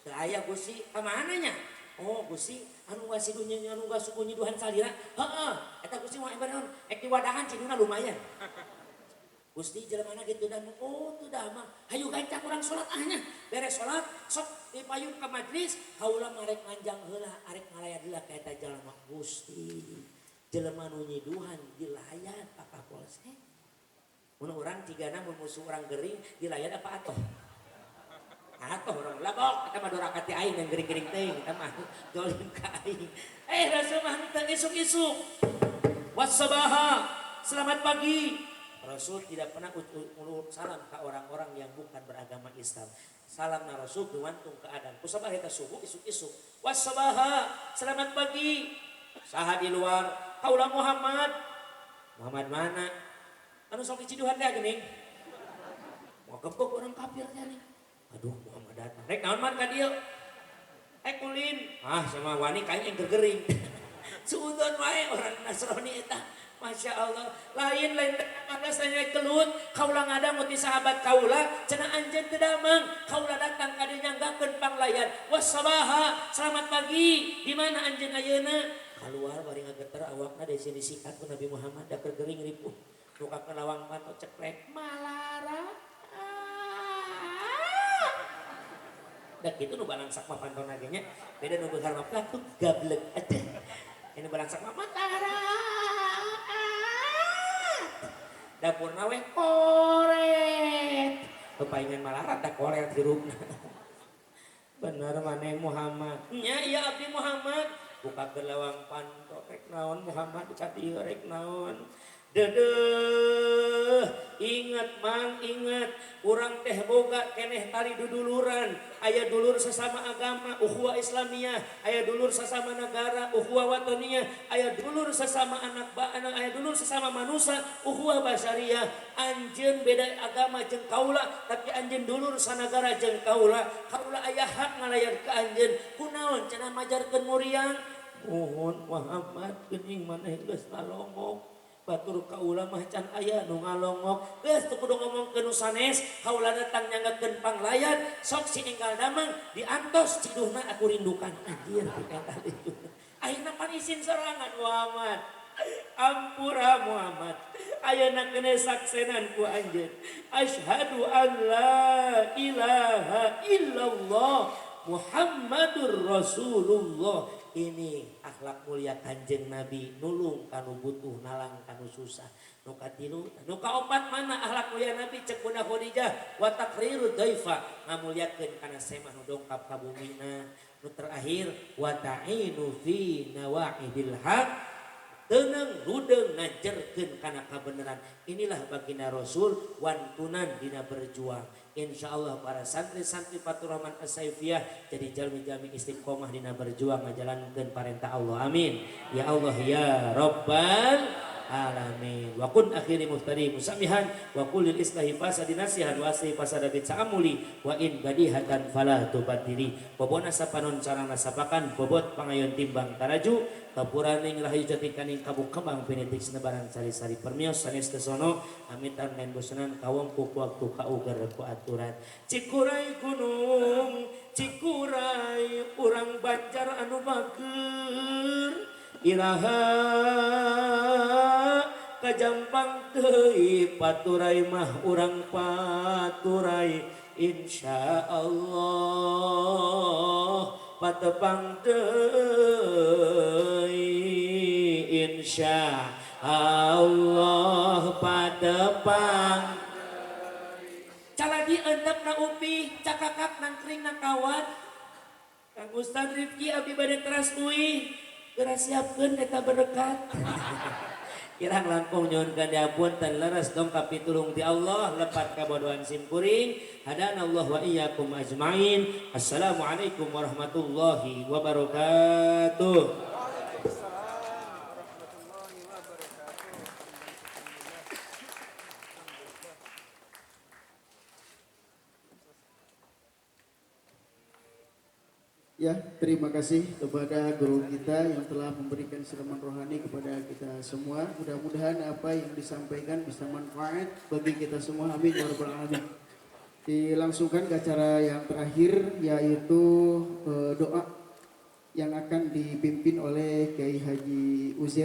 Teu aya Gusti, ka mana nya? Oh Gusti, anu ngasiduh anu subuh nyiduhan salira. Heeh, eta Gusti mawa ember naon? Ek di wadahan ciduna lumayan. Gusti jelema gitu dan oh teu dah mah. Hayu gancang urang salat ah nya. Beres salat sok dipayun ka majlis, kaula marek manjang heula arek ngalayat heula ka eta jalma Gusti. Jelema nu nyiduhan dilayat Pak Kapolsek. Mun urang cigana mun musuh urang gering dilayat apa atoh? Atoh urang labok eta mah doraka ti aing yang gering-gering teuing eta mah dolim ka aing. Rasul mah henteu isuk-isuk. Wassabaha, selamat pagi. Rasul tidak pernah ulur salam ke orang-orang yang bukan beragama Islam. Salam na Rasul gumantung keadaan. Kusabah eta subuh isuk-isuk. Wassabaha, selamat pagi. Saha di luar? Kaula Muhammad. Muhammad mana? Anu sok diciduhan teh geuning. Mau gebok orang kafir teh nih. Aduh Muhammad datang. Rek naon man ka dieu? Rek ulin. Ah sama wani kain yang gering. Suudzon wae orang Nasrani eta. Masya Allah, lain-lain saya kelut, kaula ngadang ti sahabat kaula, cenah anjeun teu damang, kaula datang ka dieu nyanggakeun panglayan. Wassabaha, selamat pagi. Di mana anjeun ayeuna? Keluar bari ngageter awakna desi disikat ku Nabi Muhammad da keur gering ripuh. Buka ke lawang panto ceklek malara. Da kitu nu balangsak mah pantona ge nya. Beda nu beunghar mah platuk gablek aja. Ini balangsak mah matara. Dapurna we koret. Kepaingan malarat da koret hirupna. Bener maneh Muhammad. Nya ieu abdi Muhammad. Buka ke lawang panto rek naon Muhammad ka dieu rek naon. Dedeh, ingat mang ingat, urang teh boga keneh tali duduluran, aya dulur sesama agama ukhuwah Islamiyah, aya dulur sesama negara ukhuwah watoniyah, aya dulur sesama anak anak, aya dulur sesama manusia ukhuwah basyariyah. Anjeun beda agama jeung kaula, tapi anjeun dulur sanagara jeung kaula, kaula aya hak ngalayar ka anjeun. Kunaon cenah majarkeun muriang? Muhun Muhammad geuning maneh geus ngalongok. Batur kaula mah can aya nu ngalongok. Geus teu kudu ngomongkeun nu sanes, kaula datang nyanggakeun panglayan, sok si enggal damang diantos ciduhna aku rindukan. Anjir eta itu. Akhirna pan isin sorangan Muhammad. Ampura Muhammad. Ayeuna keun saksenan ku anjeun. Asyhadu an la ilaha illallah Muhammadur Rasulullah. Ini akhlak mulia Kanjeng Nabi, nulung kanu butuh, nalang kanu susah. Nu katilu, nu kaopat mana akhlak mulia Nabi cek Bunda Khadijah wa taqriru dhaifa, ngamuliakeun kana semah nu dongkap ka bumina. Nu terakhir wa ta'inu fi nawa'idil haq, tenang rudeng ngajarkeun kana kabeneran. Inilah baginda Rasul wantunan dina berjuang. Insyaallah para santri-santri Fathurrahman As-Saifiyah jadi jalmi-jalmi istiqomah dina berjuang ngajalankeun parentah Allah. Amin. Ya Allah ya Rabbal. Alamin. Wa kun akhiri muftari musamihan wa kulil islahi fasadi nasihan wa asli fasada bita'amuli wa in badihatan fala tubadili. Bobona sapanon carana sapakan bobot pangayon timbang taraju kapuraning rahayu jatikaning kabuk kembang pinitik senebaran sari-sari permios sanes tesono amitan lain bosenan kawong ku waktu kauger ku aturan. Cikuray gunung Cikuray urang Banjar anu bager iraha kajampang deui paturai mah urang paturai insya Allah patepang deui insya Allah patepang. Caladi endep na upi cakakak nangkring na kawan. Kang Ustad Rifki abdi bade teras uih geura siapkeun eta berkat. Kirang langkung nyuhunkeun diapunten leres dong kapitulung ti Allah lepat kabodohan simkuring. Hadanallah wa iyyakum ajmain. Assalamualaikum warahmatullahi wabarakatuh. Waalaikumsalam warahmatullahi wabarakatuh. Ya, terima kasih kepada guru kita yang telah memberikan siraman rohani kepada kita semua. Mudah-mudahan apa yang disampaikan bisa manfaat bagi kita semua. Amin ya rabbal alamin. Dilangsungkan ke acara yang terakhir, yaitu doa yang akan dipimpin oleh Kiai Haji Uzair.